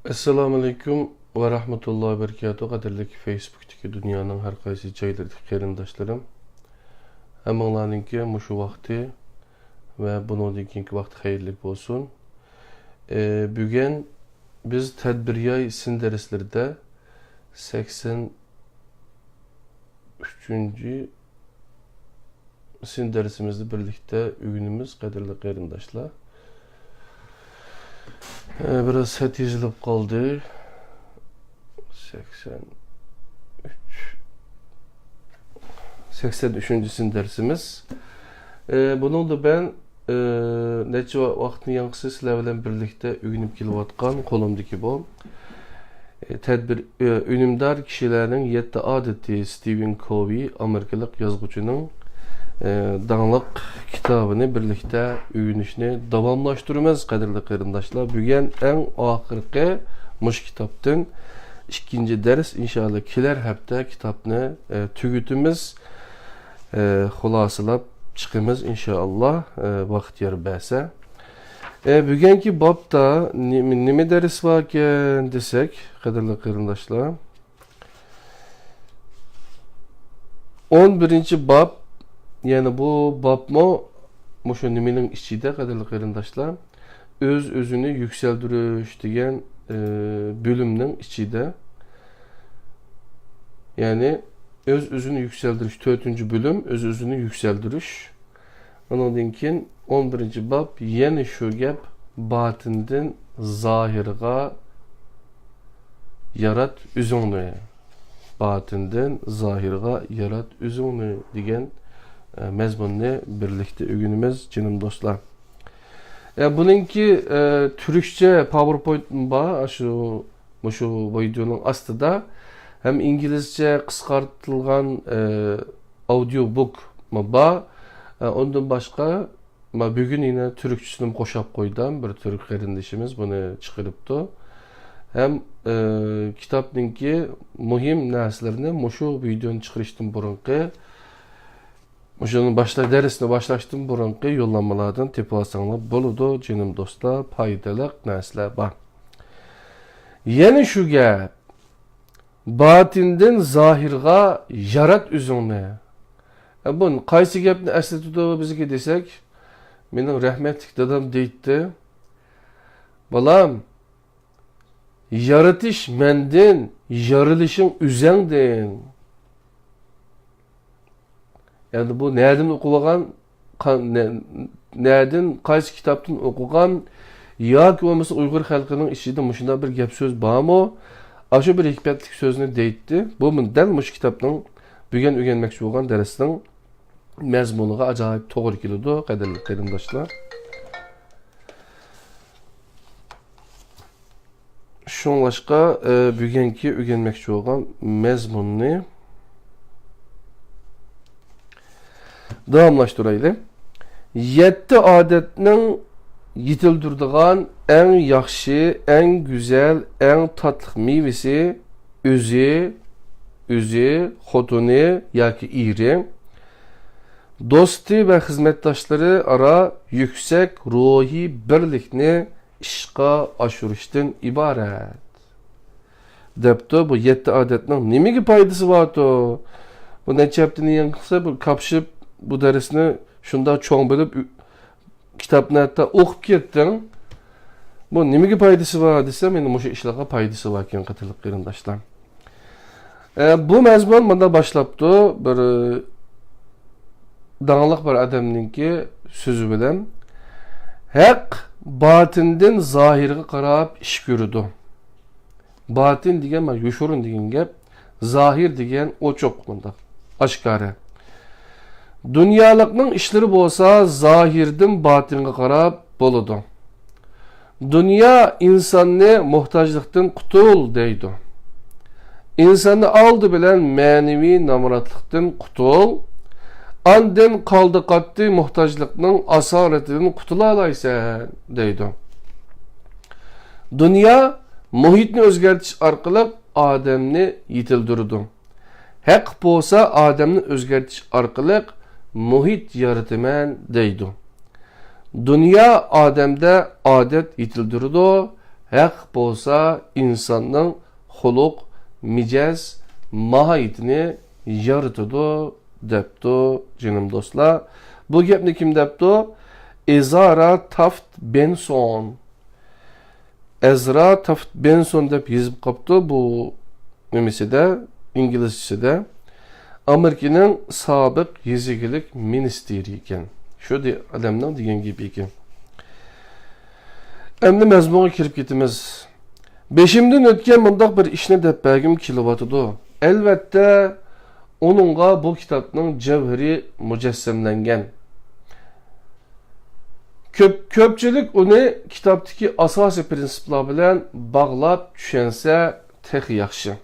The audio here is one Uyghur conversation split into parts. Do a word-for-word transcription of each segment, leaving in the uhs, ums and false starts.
ئەسسالامۇئەلەيكۇم ۋە رەھمەتۇللاھى ۋە بەرىكاتۇھ. قەدىرلىك فېيسبۇكتىكى دۇنيانىڭ ھەر قايسى جايلىرىدىكى قېرىنداشلىرىم، ھەممىڭلارنىڭكى مۇشۇ ۋاقتى ۋە بۇنىڭدىن كېيىنكى ۋاقتى خەيرلىك بولسۇن. ئى، بۈگۈن بىز تەدبىرىياي سىن دەرسلىرىدە سەكسەن ئۈچىنچى سىن دەرسىمىزنى بىرلىكتە ئۆگىنىمىز، قەدىرلىك قېرىنداشلار. ئە، بىراز سەت يېزىلىپ قالدى. سەكسەن ئۈچ. سەكسەن ئۈچىنچى سىن دەرسىمىز. ئە، بۇنىڭدا مەن، ئە، نەچچە ۋاقىتنى ياڭقىسى سىلەر بىلەن بىرلىكتە ئۆگىنىپ كېلىۋاتقان قولۇمدىكى بۇ تەدبىر، ئۈنۈمدار كىشىلەرنىڭ يەتتە ئادىتى، ستىۋېن كوۋى ئامېرىكىلىق يازغۇچىنىڭ، ئى، داڭلىق كىتابىنى بىرلىكتە ئۆگىنىشنى داۋاملاشتۇرىمىز، قەدىرلىك قېرىنداشلار. بۈگۈن ئەڭ ئاخىرقى مۇشۇ كىتابتىن ئىككىنچى دەرس، ئىنشائاللا، كېلەر ھەپتە كىتابنى، ئى، تۈگىتىمىز، ئى، خۇلاسىلاپ چىقىمىز، ئىنشائاللا، ئى، ۋاقىت يار بەرسە. ئە، بۈگۈنكى بابتا نېمە، نېمە دەرس باركەن دېسەك، قەدىرلىك قېرىنداشلار، ئون بىرىنچى باب، يەنى بۇ بابمۇ مۇشۇ نېمىنىڭ ئىچىدە، قەدىرلىك قېرىنداشلار، ئۆز-ئۆزىنى يۈكسەلدۈرۈش دېگەن، ئى، بۆلۈمنىڭ ئىچىدە. يەنى ئۆز-ئۆزىنى يۈكسەلدۈرۈش، تۆتىنچى بۆلۈم، ئۆز-ئۆزىنى يۈكسەلدۈرۈش. ئۇنىڭدىن كېيىن ئون بىرىنچى باب، يەنە شۇ گەپ، باتىندىن زاھىرغا يارات ئۆزۈڭنى. باتىندىن زاھىرغا يارات ئۆزۈڭنى دېگەن، ئە، مەزمۇننى بىرلىكتە ئۆگىنىمىز، جېنىم دوستلار. ئە، بۇنىڭكى، ئە، تۈركچە پاۋېرپوينت بار، شۇ، مۇشۇ ۋىدېئونىڭ ئاستىدا ھەم ئىنگلىزچە قىسقارتىلغان، ئە، ئاودىيو بۇكمۇ بار. ئە، ئۇندىن باشقا، ما بۈگۈن يەنە تۈركچىسىنىمۇ قوشاپ قويدۇم. بىر تۈرك قېرىندىشىمىز بۇنى چىقىرىپتۇ. ھەم، ئى، كىتابنىڭكى مۇھىم نەرسىلىرىنى مۇشۇ ۋىدېئونى چىقىرىشتىن بۇرۇنقى، مۇشۇنى باشلا-، دەرسنى باشلاشتىن بۇرۇنقى يوللانمىلاردىن تېپىۋالساڭلار بولىدۇ، جېنىم دوستلار، پايدىلىق نەرسىلەر بار. يەنە شۇ گەپ. باتىندىن زاھىرغا يارات ئۆزۈڭنى. ئە، بۇ قايسى گەپنى ئەسلىتىدۇ بىزگە دېسەك، مېنىڭ رەھمەتلىك دادام دەيتتى، بالام، يارىتىش مەندىن، يارىلىشىڭ ئۆزەڭدىن. يەنى بۇ نەدىن ئوقۇۋالغان، قا-، نە-، نەدىن، قايسى كىتابتىن ئوقۇغان ياكى بولمىسا ئۇيغۇر خەلقىنىڭ ئىچىدە مۇشۇنداق بىر گەپ سۆز بارمۇ؟ ئاشۇ بىر ھېكمەتلىك سۆزنى دەيتتى. بۇ مۇ-، دەل مۇشۇ كىتابنىڭ بۈگۈن ئۆگەنمەكچى بولغان دەرسنىڭ مەزمۇنىغا ئاجايىپ توغرا كېلىدۇ، قەدىرلىك قېرىنداشلار. شۇڭلاشقا، ئە، بۈگۈنكى ئۆگەنمەكچى بولغان مەزمۇننى داۋاملاشتۇرايلى. يەتتە ئادەتنىڭ يېتىلدۈرىدىغان ئەڭ ياخشى، ئەڭ گۈزەل، ئەڭ تاتلىق مېۋىسى ئۆزى، ئۆزى، خوتۇنى ياكى ئېرى، دوستى ۋە خىزمەتداشلىرى ئارا يۈكسەك روھىي بىرلىكنى ئىشقا ئاشۇرۇشتىن ئىبارەت. دەپتۇ، بۇ يەتتە ئادەتنىڭ نېمىگە پايدىسى بارتۇ؟ بۇ نەچچە ھەپتىنى يەڭ قىلسا، بۇ كاپشىپ، بۇ دەرسنى شۇنداق چوڭ بىلىپ، ئۈ-، كىتابنى ھەتتا ئوقۇپ كەتتىڭ. بۇ نېمىگە پايدىسى بار دېسەم، يەنە مۇشۇ ئىشلارغا پايدىسى باركەن، قېتىرلىق قېرىنداشلار. ئە، بۇ مەزمۇن مۇنداق باشلاپتۇ، بىر، ئە، داڭلىق بىر ئادەمنىڭكى سۆزى بىلەن، ھەق باتىندىن زاھىرغا قاراپ ئىش كۆرىدۇ. باتىن دېگەن مانا يوشۇرۇن دېگەن گەپ، زاھىر دېگەن ئوچۇق، مۇنداق ئاشكارا. دۇنيالىقنىڭ ئىشلىرى بولسا زاھىردىن باتىنغا قاراپ بولىدۇ. دۇنيا ئىنساننى موھتاجلىقتىن قۇتۇل دەيدۇ. ئىنساننى ئالدى بىلەن مەنىۋى نامراتلىقتىن قۇتۇل، ئاندىن قالدى قاتتى موھتاجلىقنىڭ ئاسارىتىدىن قۇتۇلالايسەن دەيدۇ. دۇنيا مۇھىتنى ئۆزگەرتىش ئارقىلىق ئادەمنى يېتىلدۈرىدۇ. ھەق بولسا ئادەمنى ئۆزگەرتىش ئارقىلىق مۇھىت يارىتىمەن دەيدۇ. دۇنيا ئادەمدە ئادەت يېتىلدۈرىدۇ، ھەق بولسا ئىنساننىڭ خۇلق، مىجەز، ماھىيىتىنى يارىتىدۇ، دەپتۇ، جېنىم دوستلار. بۇ گەپنى كىم دەپتۇ؟ ئېزرا تافت بېنسون. ئەزرا تافت بېنسون دەپ يېزىپ قاپتۇ بۇ نېمىسىدە، ئىنگلىزچىسىدە. ئامېرىكىنىڭ سابىق يېزا ئىگىلىك مىنىستىرى ئىكەن. شۇ دې-، ئادەمنىڭ دېگەن گېپى ئىكەن. ئەمدى مەزمۇنغا كىرىپ كېتىمىز. بېشىمدىن ئۆتكەن مۇنداق بىر ئىشنى دەپ بەرگۈم كېلىۋاتىدۇ. ئەلۋەتتە، ئۇنىڭغا بۇ كىتابنىڭ جەۋھىرى مۇجەسسەملەنگەن. كۆپ، كۆپچىلىك ئۇنى كىتابتىكى ئاساسىي پىرىنسىپلار بىلەن باغلاپ چۈشەنسە تېخى ياخشى.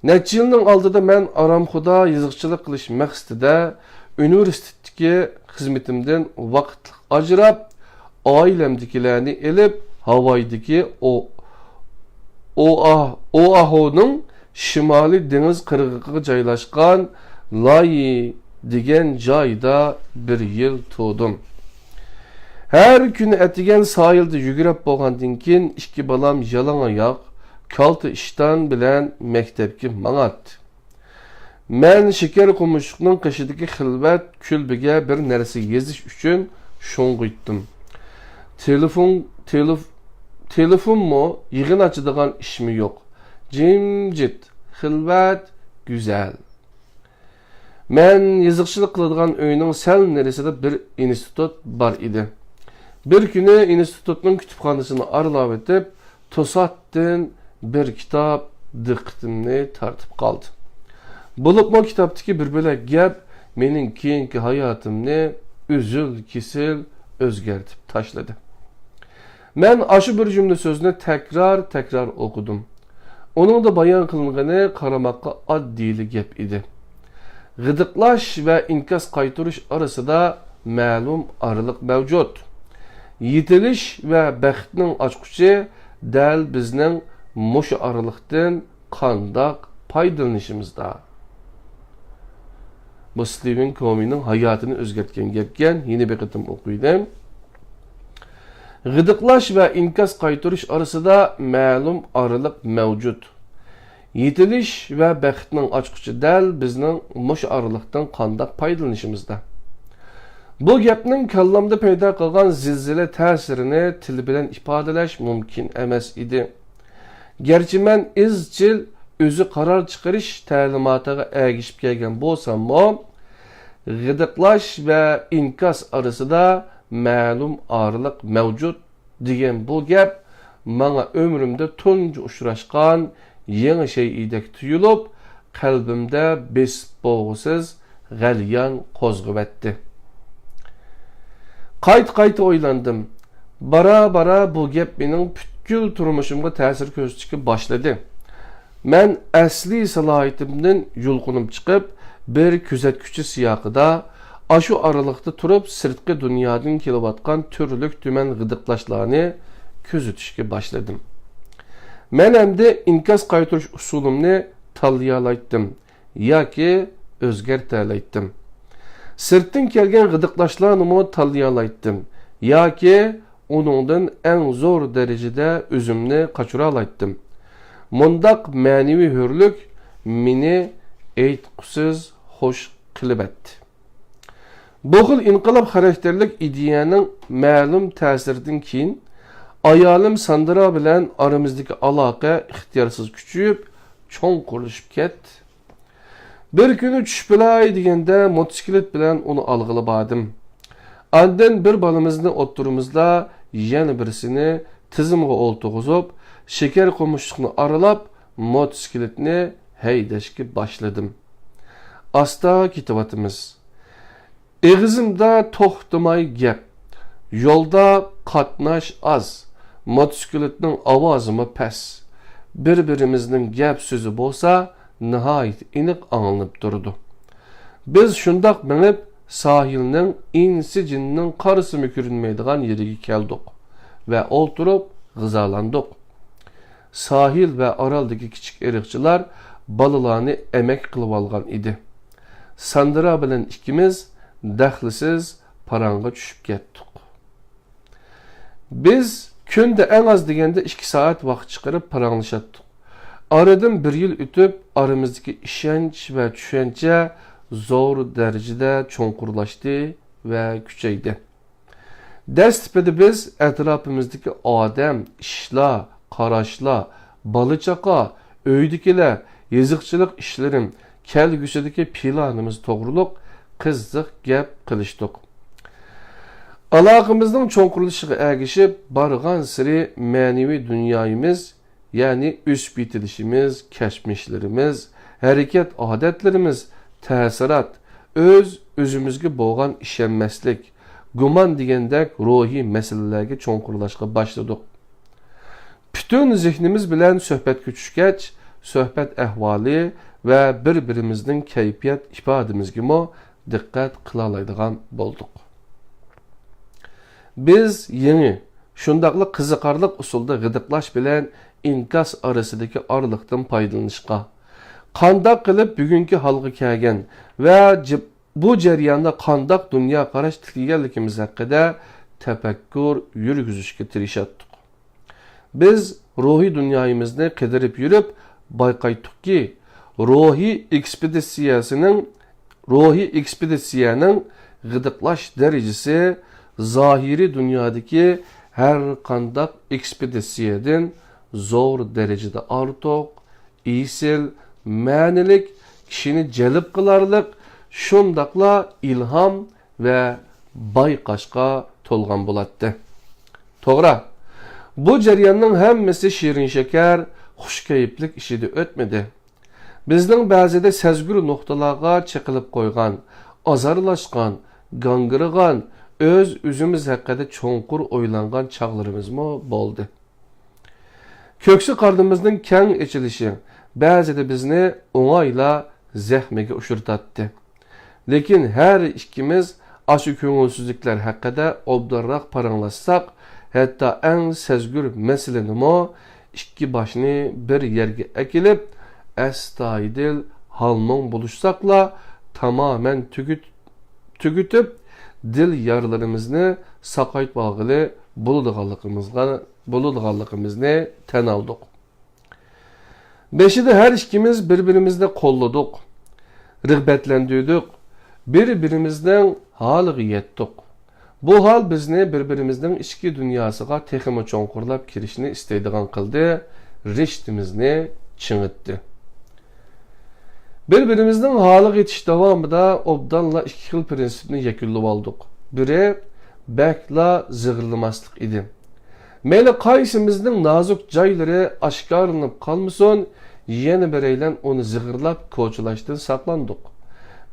نەچچە يىلنىڭ ئالدىدا مەن ئارامخۇدا يېزىقچىلىق قىلىش مەقسىتىدە ئۇنىۋېرسىتېتتىكى خىزمىتىمدىن ۋاقىتلىق ئاجراپ، ئائىلەمدىكىلەرنى ئېلىپ، ھاۋايدىكى ئو-، ئوئا-، ئوئاھونىڭ شىمالىي دېڭىز قىرغىقىغا جايلاشقان لايى دېگەن جايدا بىر يىل تۇردۇم. ھەر كۈنى ئەتىگەن ساھىلدا يۈگۈرۈپ بولغاندىن كېيىن، ئىككى بالام يالاڭ ئاياق، كالتە ئىشتان بىلەن مەكتەپكە ماڭاتتى. مەن شېكەر قومۇشلۇقنىڭ قېشىدىكى خىلۋەت كۈلبىگە بىر نەرسە يېزىش ئۈچۈن شۇڭغۇيتتۇم. تېلېفون، تېلېف-، تېلېفونمۇ، يىغىن ئاچىدىغان ئىشمۇ يوق. جىمجىت، خىلۋەت، گۈزەل. مەن يېزىقچىلىق قىلىدىغان ئۆينىڭ سەل نېرىسىدا بىر ئىنستىتۇت بار ئىدى. بىر كۈنى ئىنستىتۇتنىڭ كۇتۇپخانىسىنى ئارىلاۋېتىپ، توساتتىن بىر كىتاب دىققىتىمنى تارتىپ قالدى. بولۇپمۇ كىتابتىكى بىر بۆلەك گەپ مېنىڭ كېيىنكى ھاياتىمنى ئۈزۈل-كېسىل ئۆزگەرتىپ تاشلىدى. مەن ئاشۇ بىر جۈملە سۆزنى تەكرار-تەكرار ئوقۇدۇم. ئۇنىڭدا بايان قىلىنغىنى قارىماققا ئاددىيلا گەپ ئىدى. غىدىقلاش ۋە ئىنكاس قايتۇرۇش ئارىسىدا مەلۇم ئارىلىق مەۋجۇت. يېتىلىش ۋە بەختنىڭ ئاچقۇچى دەل بىزنىڭ مۇشۇ ئارىلىقتىن قانداق پايدىلىنىشىمىزدا. بۇ ستىۋېن كوۋېينىڭ ھاياتىنى ئۆزگەرتكەن گەپكەن، يەنە بىر قېتىم ئوقۇيلى. غىدىقلاش ۋە ئىنكاس قايتۇرۇش ئارىسىدا مەلۇم ئارىلىق مەۋجۇت. يېتىلىش ۋە بەختنىڭ ئاچقۇچى دەل بىزنىڭ مۇشۇ ئارىلىقتىن قانداق پايدىلىنىشىمىزدا. بۇ گەپنىڭ كاللامدا پەيدا قىلغان زىلزىلە تەسىرىنى تىل بىلەن ئىپادىلەش مۇمكىن ئەمەس ئىدى. گەرچە مەن ئىزچىل ئۆزى قارار چىقىرىش تەلىماتىغا ئەگىشىپ كەلگەن بولساممۇ، غىدىقلاش ۋە ئىنكاس ئارىسىدا مەلۇم ئارىلىق مەۋجۇت دېگەن بۇ گەپ ماڭا ئۆمرۈمدە تۇنجى ئۇچراشقان يېڭى شەيئىدەك تۇيۇلۇپ، قەلبىمدە بېسىپ بولغۇسىز غەليان قوزغىۋەتتى. قايتا-قايتا ئويلاندىم. بارا-بارا بۇ گەپ مېنىڭ پۈتكۈل تۇرمۇشۇمغا تەسىر كۆرسىتىشكە باشلىدى. مەن ئەسلىي سالاھىيىتىمدىن يۇلقۇنۇپ چىقىپ، بىر كۆزەتكۈچى سىياقىدا، ئاشۇ ئارىلىقتا تۇرۇپ، سىرتقى دۇنيادىن كېلىۋاتقان تۈرلۈك تۈمەن غىدىقلاشلارنى كۆزىتىشكە باشلىدىم. مەن ئەمدى ئىنكاس قايتۇرۇش ئۇسۇلۇمنى تاللىيالايتتىم ياكى ئۆزگەرتەلەيتتىم. سىرتتىن كەلگەن غىدىقلاشلارنىمۇ تاللىيالايتتىم ياكى ئۇنىڭدىن ئەڭ زور دەرىجىدە ئۆزۈمنى قاچۇرالايتتىم. مۇنداق مەنىۋى ھۆرلۈك مېنى ئېيتقۇسىز خوش قىلىۋەتتى. بۇ خىل ئىنقىلاب خاراكتېرلىك ئىدىيەنىڭ مەلۇم تەسىرىدىن كېيىن، ئايالىم ساندرا بىلەن ئارىمىزدىكى ئالاقە ئىختىيارسىز كۈچىيىپ، چوڭقۇرلىشىپ كەتتى. بىر كۈنى چۈشۈپ بېرەي دېگەندە، موتوسىكلىت بىلەن ئۇنى ئالغىلى باردىم. ئاندىن بىر بالىمىزنى ئوتتۇرىمىزدا، يەنە بىرسىنى تىزىمغا ئولتۇرغۇزۇپ، شېكەر قومۇشلۇقنى ئارىلاپ، موتوسىكلىتنى ھەيدەشكە باشلىدىم. ئاستا كېتىۋاتىمىز. ئېغىزىمدا توختىماي گەپ. يولدا قاتناش ئاز. موتوسىكلىتنىڭ ئاۋازىمۇ پەس. بىر-بىرىمىزنىڭ گەپ سۆزى بولسا ناھايىتى ئېنىق ئاڭلىنىپ تۇرىدۇ. بىز شۇنداق مېڭىپ، ساھىلنىڭ ئىنسى-جىننىڭ قارىسىمۇ كۆرۈنمەيدىغان يېرىگە كەلدۇق ۋە ئولتۇرۇپ غىزالاندۇق. ساھىل ۋە ئارالدىكى كىچىك ئېرىقچىلار بالىلارنى ئەمەك قىلىۋالغان ئىدى. ساندرا بىلەن ئىككىمىز دەخلىسىز پاراڭغا چۈشۈپ كەتتۇق. بىز كۈندە ئەڭ ئاز دېگەندە ئىككى سائەت ۋاقىت چىقىرىپ پاراڭلىشاتتۇق. ئارىدىن بىر يىل ئۆتۈپ، ئارىمىزدىكى ئىشەنچ ۋە چۈشەنچە زور دەرىجىدە چوڭقۇرلاشتى ۋە كۈچەيدى. دەسلىپىدە بىز ئەتراپىمىزدىكى ئادەم، ئىشلار، قاراشلار، بالا-چاقا، ئۆيدىكىلەر، يېزىقچىلىق ئىشلىرىم، كەلگۈسىدىكى پىلانىمىز توغرۇلۇق قىزىق گەپ قىلىشتۇق. ئالاقىمىزنىڭ چوڭقۇرلىشىشىغا ئەگىشىپ بارغانسېرى مەنىۋى دۇنيايىمىز، يەنى ئۆسۈپ يېتىلىشىمىز، كەچمىشلىرىمىز، ھەرىكەت ئادەتلىرىمىز، تەسىرات، ئۆز-ئۆزىمىزگە بولغان ئىشەنمەسلىك، گۇمان دېگەندەك روھىي مەسىلىلەرگە چوڭقۇرلاشقا باشلىدۇق. پۈتۈن زېھنىمىز بىلەن سۆھبەتكە چۈشكەچ، سۆھبەت ئەھۋالى ۋە بىر-بىرىمىزنىڭ كەيپىيات ئىپادىمىزگىمۇ دىققەت قىلالايدىغان بولدۇق. بىز يېڭى، شۇنداقلا قىزىقارلىق ئۇسۇلدا غىدىقلاش بىلەن ئىنكاس ئارىسىدىكى ئارىلىقتىن پايدىلىنىشقا، قانداق قىلىپ بۈگۈنكى ھالغا كەلگەن ۋە جىپ-، بۇ جەرياندا قانداق دۇنيا قاراش تىكلىگەنلىكىمىز ھەققىدە تەپەككۇر يۈرگۈزۈشكە تىرىشاتتۇق. بىز روھىي دۇنيايىمىزنى قىدىرىپ يۈرۈپ بايقايتتۇقكى، روھىي ئېكسپېدىتسىيەسىنىڭ، روھىي ئېكسپېدىتسىيەنىڭ غىدىقلاش دەرىجىسى زاھىرىي دۇنيادىكى ھەر قانداق ئېكسپېدىتسىيەدىن زور دەرىجىدە ئارتۇق، ئېسىل، مەنىلىك، كىشىنى جەلپ قىلارلىق، شۇنداقلا ئىلھام ۋە بايقاشقا تولغان بولاتتى. توغرا، بۇ جەرياننىڭ ھەممىسى شېرىن-شېكەر، خۇش كەيپلىك ئىچىدە ئۆتمىدى. بىزنىڭ بەزىدە سەزگۈر نۇقتىلارغا چېقىلىپ قويغان، ئازارلاشقان، گاڭگىرىغان، ئۆز-ئۆزىمىز ھەققىدە چوڭقۇر ئويلانغان چاغلىرىمىزمۇ بولدى. كۆكسى قارنىمىزنىڭ كەڭ ئېچىلىشى بەزىدە بىزنى ئوڭايلا زەخمىگە ئۇچرىتاتتى. لېكىن ھەر ئىككىمىز ئاشۇ كۆڭۈلسىزلىكلەر ھەققىدە ئوبدانراق پاراڭلاشساق، ھەتتا ئەڭ سەزگۈر مەسىلىنىمۇ ئىككى باشنى بىر يەرگە ئەكېلىپ، ئەستايىدىل ھالمۇڭ بولۇشساقلا، تامامەن تۈگىتىپ، تۈگىتىپ، دىل يارىلىرىمىزنى ساقايتىۋالغىلى بولىدىغانلىقىمىزغا، بولىدىغانلىقىمىزنى تەن ئالدۇق. بېشىدا ھەر ئىككىمىز بىر-بىرىمىزنى قوللىدۇق، رىغبەتلەندۈردۇق، بىر-بىرىمىزنىڭ ھالىغا يەتتۇق. بۇ ھال بىزنى بىر-بىرىمىزنىڭ ئىچكى دۇنياسىغا تېخىمۇ چوڭقۇرلاپ كىرىشنى ئىستەيدىغان قىلدى، رىشتىمىزنى چىڭىتتى. بىر-بىرىمىزنىڭ ھالىغا يېتىش داۋامىدا ئوبدانلا ئىككى خىل پىرىنسىپنى يەكۈنلىۋالدۇق. بىرى، بەكلا زىغىرلىماسلىق ئىدى. مەيلى قايسىمىزنىڭ نازۇك جايلىرى ئاشكارىلىنىپ قالمىسۇن، يەنە بىرەيلەن ئۇنى زىغىرلاپ كوچىلاشتىن ساقلاندۇق.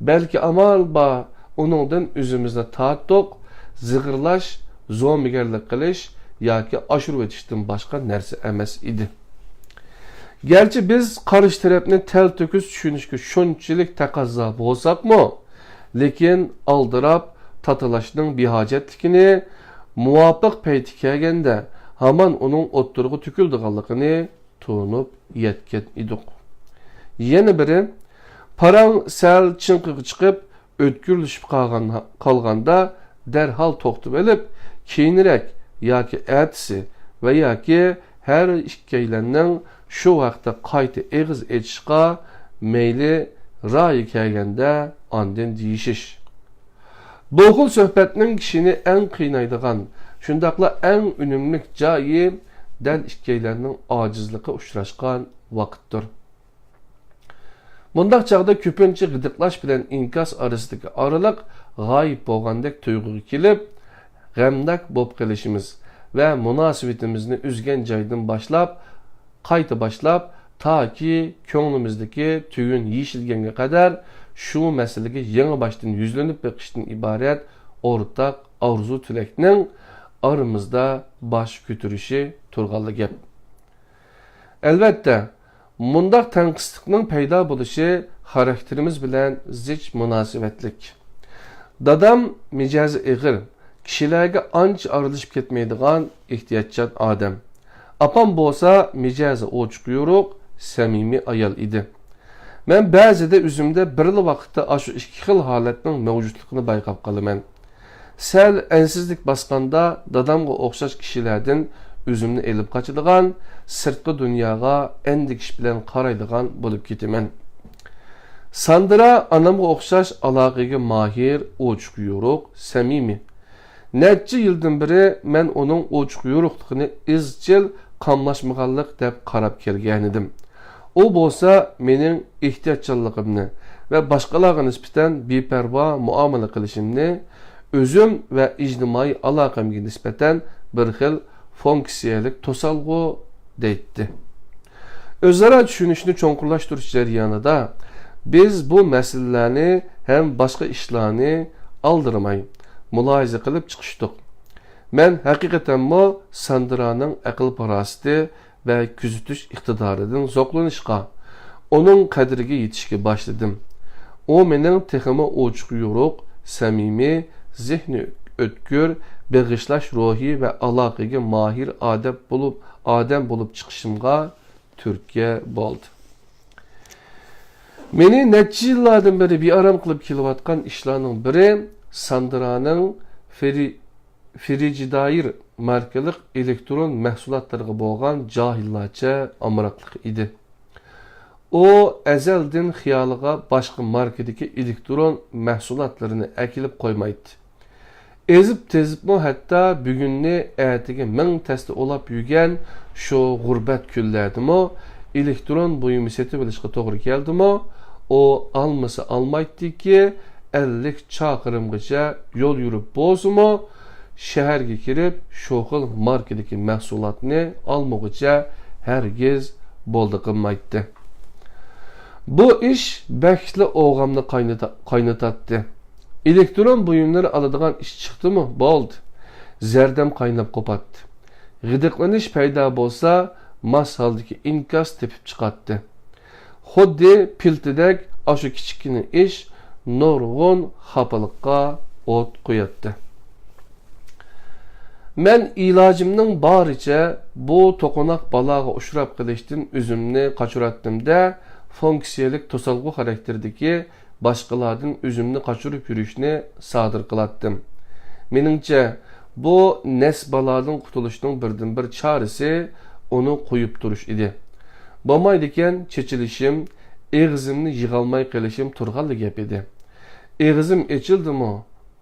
بەلكى ئامال بار، ئۇنىڭدىن ئۆزىمىزنى تارتتۇق، زىغىرلاش، زومىگەرلىك قىلىش ياكى ئاشۇرۇۋېتىشتىن باشقا نەرسە ئەمەس ئىدى. گەرچە بىز قارشى تەرەپنى تەلتۆكۈس چۈشىنىشكە شۇنچىلىك تەقەززا بولساقمۇ، لېكىن ئالدىراپ تاتىلاشنىڭ بىھاجەتلىكىنى، مۇۋاپىق پەيتى كەلگەندە ھامان ئۇنىڭ ئوتتۇرىغا تۆكۈلىدىغانلىقىنى تونۇپ يەتكەن ئىدۇق. يەنە بىرى، پاراڭ سەل چىڭقىغا چىقىپ، ئۆتكۈرلىشىپ قالغان، قالغاندا دەرھال توختىۋېلىپ، كېيىنرەك ياكى ئەتىسى ۋە ياكى ھەر ئىككىيلەننىڭ شۇ ھەقتە قايتا ئېغىز ئېچىشقا مەيلى رايى كەلگەندە ئاندىن دېيىشىش. بۇ خىل سۆھبەتنىڭ كىشىنى ئەڭ قىينايدىغان، شۇنداقلا ئەڭ ئۈنۈملۈك جايى دەل ئىككىيلەننىڭ ئاجىزلىقى ئۇچراشقان ۋاقىتتۇر. بۇنداق چاغدا كۆپىنچە غىدىقلاش بىلەن ئىنكاس ئارىسىدىكى ئارىلىق غايىب بولغاندەك تۇيغۇغا كېلىپ، غەمناك بولۇپ قېلىشىمىز ۋە مۇناسىۋىتىمىزنى ئۈزگەن جايدىن باشلاپ، قايتا باشلاپ، تاكى كۆڭلىمىزدىكى تۈگۈن يېشىلگەنگە قەدەر شۇ مەسىلىگە يېڭى باشتىن يۈزلىنىپ بېقىشتىن ئىبارەت ئورتاق ئارزۇ-تىلەكنىڭ ئارىمىزدا باش كۆتۈرۈشى تۇرغانلا گەپ. ئەلۋەتتە، مۇنداق تەڭقىسلىقنىڭ پەيدا بولۇشى خاراكتېرىمىز بىلەن زىچ مۇناسىۋەتلىك. دادام مىجەزى ئېغىر، كىشىلەرگە ئانچە ئارىلىشىپ كەتمەيدىغان ئېھتىياتچان ئادەم. ئاپام بولسا مىجەزى ئوچۇق-يورۇق، سەمىمىي ئايال ئىدى. مەن بەزىدە ئۆزۈمدە بىرلا ۋاقىتتا ئاشۇ ئىككى خىل ھالەتنىڭ مەۋجۇتلۇقىنى بايقاپ قالىمەن. سەل ئەنسىزلىك باسقاندا دادامغا ئوخشاش كىشىلەردىن ئۆزۈمنى ئېلىپ قاچىدىغان، سىرتقى دۇنياغا ئەندىكىش بىلەن قارايدىغان بولۇپ كېتىمەن. ساندرا ئانامغا ئوخشاش ئالاقىگە ماھىر، ئوچۇق-يورۇق، سەمىمىي. نەچچە يىلدىن بېرى مەن ئۇنىڭ ئوچۇق-يورۇقلۇقىنى ئىزچىل قاملاشمىغانلىق دەپ قاراپ كەلگەنىدىم. ئۇ بولسا مېنىڭ ئېھتىياتچانلىقىمنى ۋە باشقىلارغا نىسبەتەن بىپەرۋا مۇئامىلە قىلىشىمنى ئۆزۈم ۋە ئىجتىمائىي ئالاقەمگە نىسبەتەن بىر خىل فۇنكسىيەلىك توسالغۇ دەيتتى. ئۆزئارا چۈشىنىشنى چوڭقۇرلاشتۇرۇش جەريانىدا بىز بۇ مەسىلىلەرنى ھەم باشقا ئىشلارنى ئالدىرىماي مۇلاھىزە قىلىپ چىقىشتۇق. مەن ھەقىقەتەنمۇ ساندرانىڭ ئەقىل-پاراسىتى ۋە كۆزىتىش ئىقتىدارىدىن زوقلىنىشقا، ئۇنىڭ قەدرىگە يېتىشكە باشلىدىم. ئۇ مېنىڭ تېخىمۇ ئوچۇق-يورۇق، سەمىمىي، زېھنى ئۆتكۈر، بېغىشلاش روھى ۋە ئالاقىگە ماھىر ئادەم بولۇپ، ئادەم بولۇپ چىقىشىمغا تۈرتكە بولدى. مېنى نەچچە يىللاردىن بېرى بىئارام قىلىپ كېلىۋاتقان ئىشلارنىڭ بىرى ساندرانىڭ فېرى-، فىرىژىدايىر ماركىلىق ئېلېكترون مەھسۇلاتلىرىغا بولغان جاھىللارچە ئامراقلىقى ئىدى. ئۇ ئەزەلدىن خىيالىغا باشقا ماركىدىكى ئېلېكترون مەھسۇلاتلىرىنى ئەكېلىپ قويمايتتى. ئېزىپ-تېزىپمۇ ھەتتا بۈگۈننى ئەتىگە مىڭ تەستە ئۇلاپ يۈرگەن شۇ غۇربەت كۈنلەردىمۇ ئېلېكترون بۇيۇمى سېتىۋېلىشقا توغرا كەلدىمۇ، ئۇ ئالمىسا ئالمايتتىكى، ئەللىك چاقىرىمغىچە يول يۈرۈپ بولسىمۇ، شەھەرگە كىرىپ شۇ خىل ماركىدىكى مەھسۇلاتنى ئالمىغۇچە ھەرگىز بولدى قىلمايتتى. بۇ ئىش بەكلا ئوغامنى قاينىتا-، قاينىتاتتى. ئېلېكترون بۇيۇملىرى ئالىدىغان ئىش چىقتىمۇ، بولدى. زەردەم قايناپ قوپاتتى. غىدىقلىنىش پەيدا بولسا، ماس ھالدىكى ئىنكاس تېپىپ چىقاتتى. خۇددى پىلتىدەك ئاشۇ كىچىككىنە ئىش نۇرغۇن خاپىلىققا ئوت قوياتتى. مەن ئىلاجىمنىڭ بارىچە بۇ توقۇناق بالاغا ئۇچراپ قېلىشتىن ئۆزۈمنى قاچۇراتتىم-دە، فۇنكسىيەلىك توسالغۇ خاراكتېرىدىكى باشقىلاردىن ئۆزۈمنى قاچۇرۇپ يۈرۈشنى سادىر قىلاتتىم. مېنىڭچە، بۇ نەس بالادىن قۇتۇلۇشنىڭ بىردىنبىر چارىسى ئۇنى قويۇپ تۇرۇش ئىدى. بولمايدىكەن، چېچىلىشىم، ئېغىزىمنى يىغالماي قېلىشىم تۇرغانلا گەپ ئىدى. ئېغىزىم ئېچىلدىمۇ،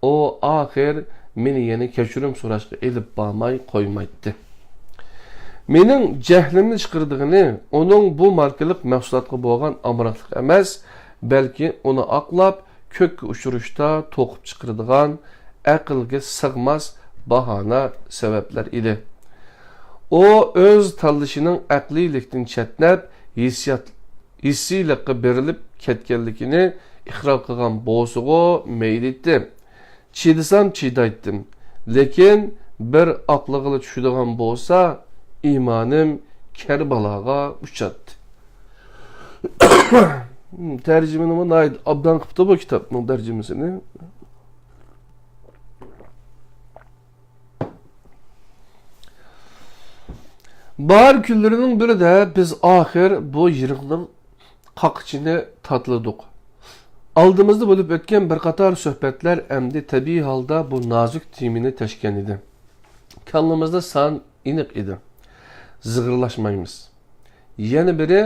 ئۇ ئاخىر مېنى يەنە كەچۈرۈم سوراشقا ئېلىپ بارماي قويمايتتى. مېنىڭ جەھلىمنى چىقىرىدىغىنى ئۇنىڭ بۇ ماركىلىق مەھسۇلاتقا بولغان ئامراقلىق ئەمەس، بەلكى ئۇنى ئاقلاپ، كۆككە ئۇچۇرۇشتا توقۇپ چىقىرىدىغان ئەقىلگە سىغماس باھانە سەۋەبلەر ئىدى. ئۇ ئۆز تاللىشىنىڭ ئەقلىيلىكتىن چەتنەپ، ھېسسىيات-، ھېسسىيلىققا بېرىلىپ كەتكەنلىكىنى ئىقرار قىلغان بولسىغۇ مەيلى ئىدى. چىدىسام چىدايتتىم. لېكىن بىر ئاقلىغىلى چۈشىدىغان بولسا، ئىمانىم كەربالاغا ئۇچاتتى. تەرجىمىنىمۇ ناھايىتى ئابدان قىپتۇ بۇ كىتابنىڭ تەرجىمىسىنى. باھار كۈنلىرىنىڭ بىرىدە بىز ئاخىر بۇ يىرىقنىڭ قاقىچىنى تاتلىدۇق. ئالدىمىزدا بولۇپ ئۆتكەن بىر قاتار سۆھبەتلەر ئەمدى تەبىئىي ھالدا بۇ نازۇك تېمىنى تەشكەن ئىدى. كاللىمىزدا سان ئېنىق ئىدى. زىغىرلاشمايمىز. يەنە بىرى،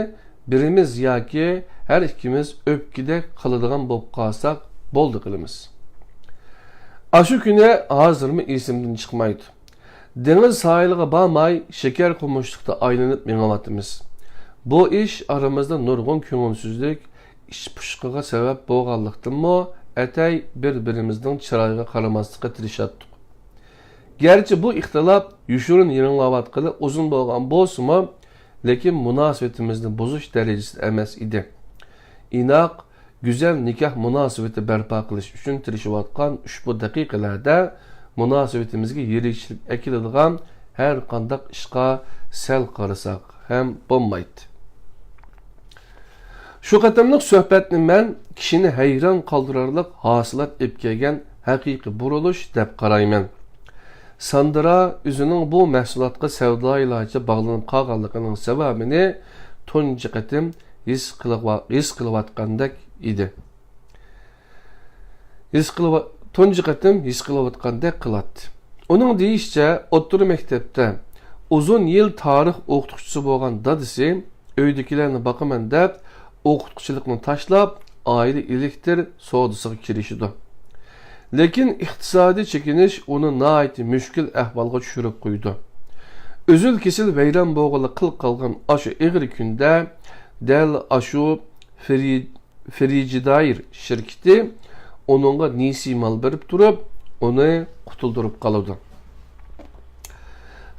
بىرىمىز ياكى ھەر ئىككىمىز ئۆپكىدەك قىلىدىغان بولۇپ قالساق، بولدى قىلىمىز. ئاشۇ كۈنى ھازىرمۇ ئېسىمدىن چىقمايدۇ. دېڭىز ساھىلىغا بارماي، شېكەر قومۇشلۇقتا ئايلىنىپ مېڭىۋاتىمىز. بۇ ئىش ئارىمىزدا نۇرغۇن كۆڭۈلسىزلىك، ئىچ پۇشقىغا سەۋەب بولغانلىقتىنمۇ، ئەتەي بىر-بىرىمىزنىڭ چىرايىغا قارىماسلىققا تىرىشاتتۇق. گەرچە بۇ ئىختىلاپ يوشۇرۇن يىرىڭلاۋاتقىلى ئۇزۇن بولغان بولسىمۇ، لېكىن مۇناسىۋىتىمىزنى بۇزۇش دەرىجىسىدە ئەمەس ئىدى. ئىناق، گۈزەل نىكاھ مۇناسىۋىتى بەرپا قىلىش ئۈچۈن تىرىشىۋاتقان ئۇشبۇ دەقىقىلەردە مۇناسىۋىتىمىزگە يىرىكچىلىك ئەكېلىدىغان ھەرقانداق ئىشقا سەل قارىساق ھەم بولمايتتى. شۇ قېتىملىق سۆھبەتنى مەن كىشىنى ھەيران قالدۇرارلىق ھاسىلات ئېلىپ كەلگەن ھەقىقىي بۇرۇلۇش دەپ قارايمەن. ساندرا ئۆزىنىڭ بۇ مەھسۇلاتقا سەۋدايىلارچە باغلىنىپ قالغانلىقىنىڭ سەۋەبىنى تۇنجى قېتىم ھېس قىلىۋا-، ھېس قىلىۋاتقاندەك ئىدى. ھېس قىلىۋا-، تۇنجى قېتىم ھېس قىلىۋاتقاندەك قىلاتتى. ئۇنىڭ دېيىشىچە، ئوتتۇرا مەكتەپتە ئۇزۇن يىل تارىخ ئوقۇتقۇچىسى بولغان دادىسى ئۆيدىكىلەرنى باقىمەن دەپ، ئوقۇتقۇچىلىقنى تاشلاپ، ئائىلە ئېلېكتىر سودىسىغا كىرىشىدۇ. لېكىن ئىقتىسادىي چېكىنىش ئۇنى ناھايىتى مۈشكۈل ئەھۋالغا چۈشۈرۈپ قويىدۇ. ئۈزۈل-كېسىل ۋەيران بولغىلى قىل قالغان ئاشۇ ئېغىر كۈندە دەل ئاشۇ فرىجىدايىر شىركىتى ئۇنىڭغا نېسى مال بېرىپ تۇرۇپ، ئۇنى قۇتۇلدۇرۇپ قالىدۇ.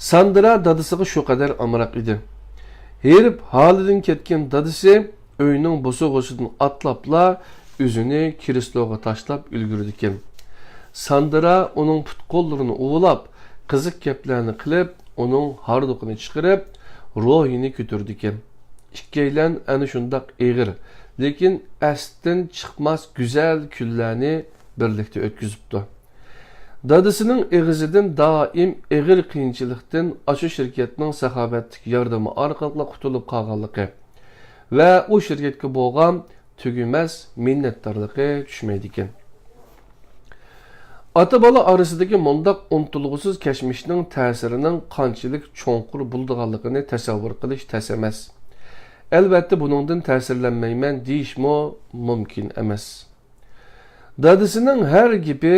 ساندرا دادىسىغا شۇ قەدەر ئامراق ئىدى. ھېرىپ ھالىدىن كەتكەن دادىسى ئۆينىڭ بوسۇغىسىدىن ئاتلاپلا ئۆزىنى كرېسلوغا تاشلاپ ئۈلگۈرىدىكەن. ساندرا ئۇنىڭ پۇت-قوللىرىنى ئۇۋىلاپ، قىزىق گەپلەرنى قىلىپ، ئۇنىڭ ھاردۇقىنى چىقىرىپ، روھىنى كۆتۈرىدىكەن. ئىككىيلەن ئەنە شۇنداق ئېغىر، لېكىن ئەستىن چىقماس گۈزەل كۈنلەرنى بىرلىكتە ئۆتكۈزۈپتۇ. دادىسىنىڭ ئېغىزىدىن دائىم ئېغىر قىيىنچىلىقتىن ئاشۇ شىركەتنىڭ ساخاۋەتلىك ياردىمى ئارقىلىقلا قۇتۇلۇپ قالغانلىقى ۋە ئۇ شىركەتكە بولغان تۈگىمەس مىننەتدارلىقى چۈشمەيدىكەن. ئاتا-بالا ئارىسىدىكى مۇنداق ئۇنتۇلغۇسىز كەچمىشنىڭ تەسىرىنىڭ قانچىلىك چوڭقۇر بولىدىغانلىقىنى تەسەۋۋۇر قىلىش تەس ئەمەس. ئەلۋەتتە، بۇنىڭدىن تەسىرلەنمەيمەن دېيىشمۇ مۇمكىن ئەمەس. دادىسىنىڭ ھەر گېپى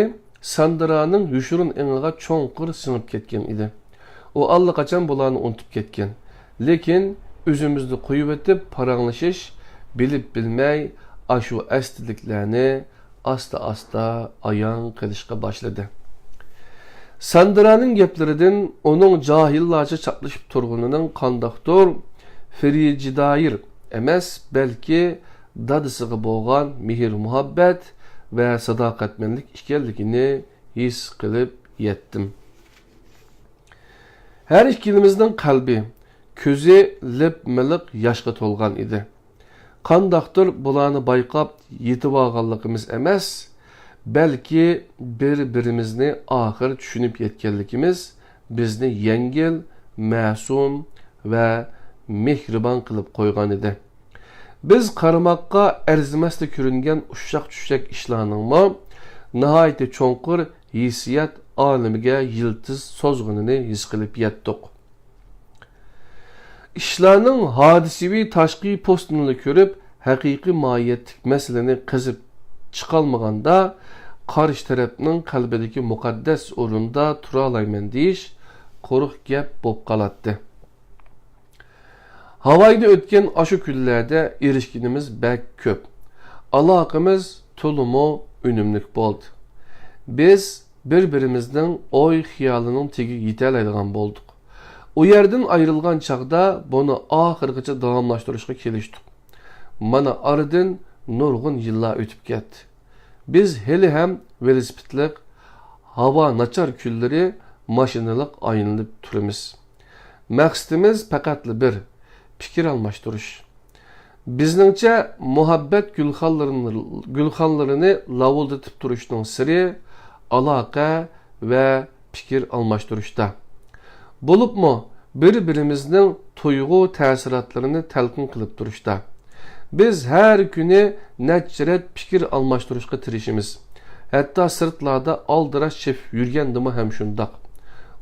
ساندرانىڭ يوشۇرۇن ئېڭىغا چوڭقۇر سىڭىپ كەتكەن ئىدى. ئۇ ئاللىقاچان بۇلارنى ئۇنتۇپ كەتكەن. لېكىن ئۆزىمىزنى قويۇۋېتىپ پاراڭلىشىش، بىلىپ-بىلمەي ئاشۇ ئەستىلىكلەرنى ئاستا-ئاستا ئايان قىلىشقا باشلىدى. ساندرانىڭ گەپلىرىدىن ئۇنىڭ جاھىللارچە چاپلىشىپ تۇرغىنىنىڭ قانداقتۇر فرىجىدايىر ئەمەس، بەلكى دادىسىغا بولغان مېھىر-مۇھەببەت ۋە ساداقەتمەنلىك ئىكەنلىكىنى ھېس قىلىپ يەتتىم. ھەر ئىككىلىمىزنىڭ قەلبى، كۆزى لىپ-مىلىق ياشقا تولغان ئىدى. قانداقتۇر بۇلارنى بايقاپ يېتىۋالغانلىقىمىز ئەمەس، بەلكى بىر-بىرىمىزنى ئاخىر چۈشىنىپ يەتكەنلىكىمىز بىزنى يەڭگىل، مەسۇم ۋە مېھرىبان قىلىپ قويغانىدى. بىز قارىماققا ئەرزىمەستە كۆرۈنگەن ئۇششاق-چۈششەك ئىشلارنىڭمۇ ناھايىتى چوڭقۇر ھېسسىيات ئالىمىگە يىلتىز سوزغىنىنى ھېس قىلىپ يەتتۇق. ئىشلارنىڭ ھادىسىۋى تاشقى پوستىنىلا كۆرۈپ، ھەقىقىي ماھىيەتلىك مەسىلىنى قېزىپ چىقالمىغاندا، قارشى تەرەپنىڭ قەلبىدىكى مۇقەددەس ئورۇندا تۇرالايمەن دېيىش قۇرۇق گەپ بولۇپ قالاتتى. ھاۋايدا ئۆتكەن ئاشۇ كۈنلەردە ئېرىشكىنىمىز بەك كۆپ. ئالاقىمىز تولىمۇ ئۈنۈملۈك بولدى. بىز بىر-بىرىمىزنىڭ ئوي-خىيالىنىڭ تېگىگە يېتەلەيدىغان بولدۇق. ئۇ يەردىن ئايرىلغان چاغدا بۇنى ئاخىرغىچە داۋاملاشتۇرۇشقا كېلىشتۇق. مانا ئارىدىن نۇرغۇن يىللار ئۆتۈپ كەتتى. بىز ھېلىھەم ۋېلىسىپىتلىق، ھاۋا ناچار كۈنلىرى ماشىنىلىق ئايلىنىپ تۇرىمىز. مەقسىتىمىز پەقەتلا بىر، پىكىر ئالماشتۇرۇش. بىزنىڭچە، مۇھەببەت گۈلخانلىرىنى، گۈلخانلىرىنى لاۋۇلدىتىپ تۇرۇشنىڭ سىرى ئالاقە ۋە پىكىر ئالماشتۇرۇشتا. بولۇپمۇ بىر-بىرىمىزنىڭ تۇيغۇ تەسىراتلىرىنى تەلقىن قىلىپ تۇرۇشتا. بىز ھەر كۈنى نەچچە رەت پىكىر ئالماشتۇرۇشقا تىرىشىمىز. ھەتتا سىرتلاردا ئالدىراش چېپىپ يۈرگەندىمۇ ھەم شۇنداق.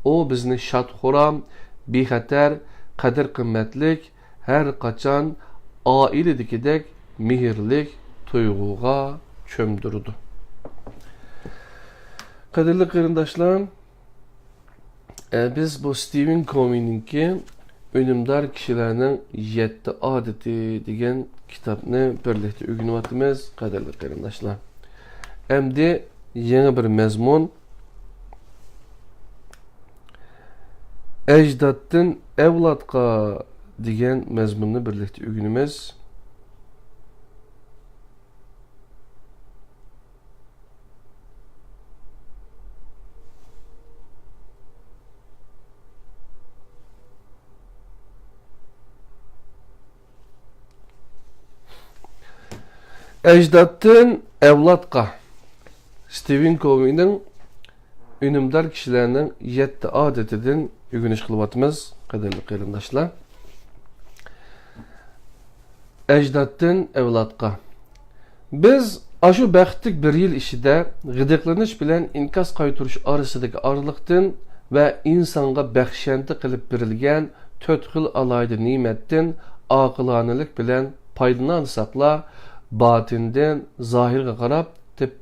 ئۇ بىزنى شاد-خۇرام، بىخەتەر، قەدىر-قىممەتلىك، ھەر قاچان ئائىلىدىكىدەك مېھىرلىك تۇيغۇغا چۆمدۈرىدۇ. قەدىرلىك قېرىنداشلار، ئە، بىز بۇ ستىۋېن كوۋىنىڭكى ئۈنۈمدار كىشىلەرنىڭ يەتتە ئادىتى دېگەن كىتابنى بىرلىكتە ئۆگىنىۋاتىمىز، قەدىرلىك قېرىنداشلار. ئەمدى يېڭى بىر مەزمۇن، ئەجدادتىن ئەۋلادقا دېگەن مەزمۇننى بىرلىكتە ئۆگىنىمىز. ئەجدادتىن ئەۋلادقا. ستىۋېن كوۋىنىڭ ئۈنۈمدار كىشىلەرنىڭ يەتتە ئادىتىدىن ئۆگىنىش قىلىۋاتىمىز، قەدىرلىك قېرىنداشلار. ئەجدادتىن ئەۋلادقا. بىز ئاشۇ بەختلىك بىر يىل ئىچىدە غىدىقلىنىش بىلەن ئىنكاس قايتۇرۇش ئارىسىدىكى ئارىلىقتىن ۋە ئىنسانغا بەخشەندە قىلىپ بېرىلگەن تۆت خىل ئالاھىدە نېمەتتىن ئاقىلانىلىك بىلەن پايدىلىنالىساقلا، باتىندىن زاھىرغا قاراپ تېپ-،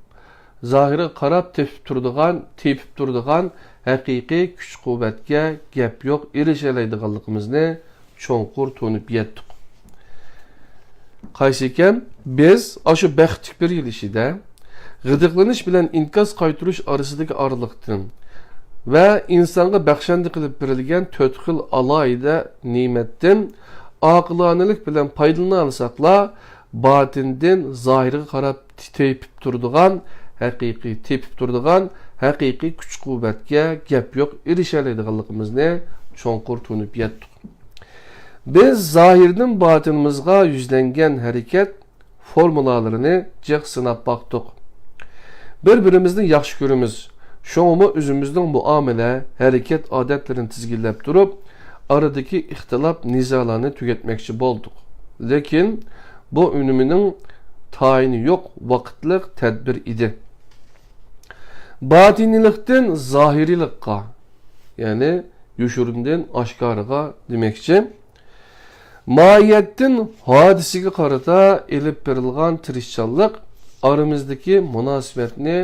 زاھىرغا قاراپ تېپىپ تۇرىدىغان، تېپىپ تۇرىدىغان ھەقىقىي كۈچ-قۇۋۋەتكە گەپ يوق، ئېرىشەلەيدىغانلىقىمىزنى چوڭقۇر تونۇپ يەتتۇق. قايسى ئىكەن؟ بىز ئاشۇ بەختلىك بىر يىل ئىچىدە غىدىقلىنىش بىلەن ئىنكاس قايتۇرۇش ئارىسىدىكى ئارىلىقتىن ۋە ئىنسانغا بەخشەندە قىلىپ بېرىلگەن تۆت خىل ئالاھىدە نېمەتتىن ئاقىلانىلىك بىلەن پايدىلىنالىساقلا، باتىندىن زاھىرغا قاراپ تېپىپ تۇرىدىغان ھەقىقىي، تېپىپ تۇرىدىغان ھەقىقىي كۈچ-قۇۋۋەتكە گەپ يوق، ئېرىشەلەيدىغانلىقىمىزنى چوڭقۇر تونۇپ يەتتۇق. بىز زاھىردىن باتىنىمىزغا يۈزلەنگەن ھەرىكەت فورمۇلالىرىنى جىق سىناپ باقتۇق. بىر-بىرىمىزنى ياخشى كۆرىمىز. شۇڭىمۇ ئۆزىمىزنىڭ مۇئامىلە، ھەرىكەت ئادەتلىرىنى تىزگىنلەپ تۇرۇپ، ئارىدىكى ئىختىلاپ، نىزالارنى تۈگەتمەكچى بولدۇق. لېكىن بۇ ئۈنۈمىنىڭ تايىنى يوق ۋاقىتلىق تەدبىر ئىدى. باتىنىيلىقتىن زاھىرىيلىققا، يەنى يوشۇرۇندىن ئاشكارىغا دېمەكچى. ماھىيەتتىن ھادىسىگە قارىتا ئېلىپ بېرىلغان تىرىشچانلىق ئارىمىزدىكى مۇناسىۋەتنى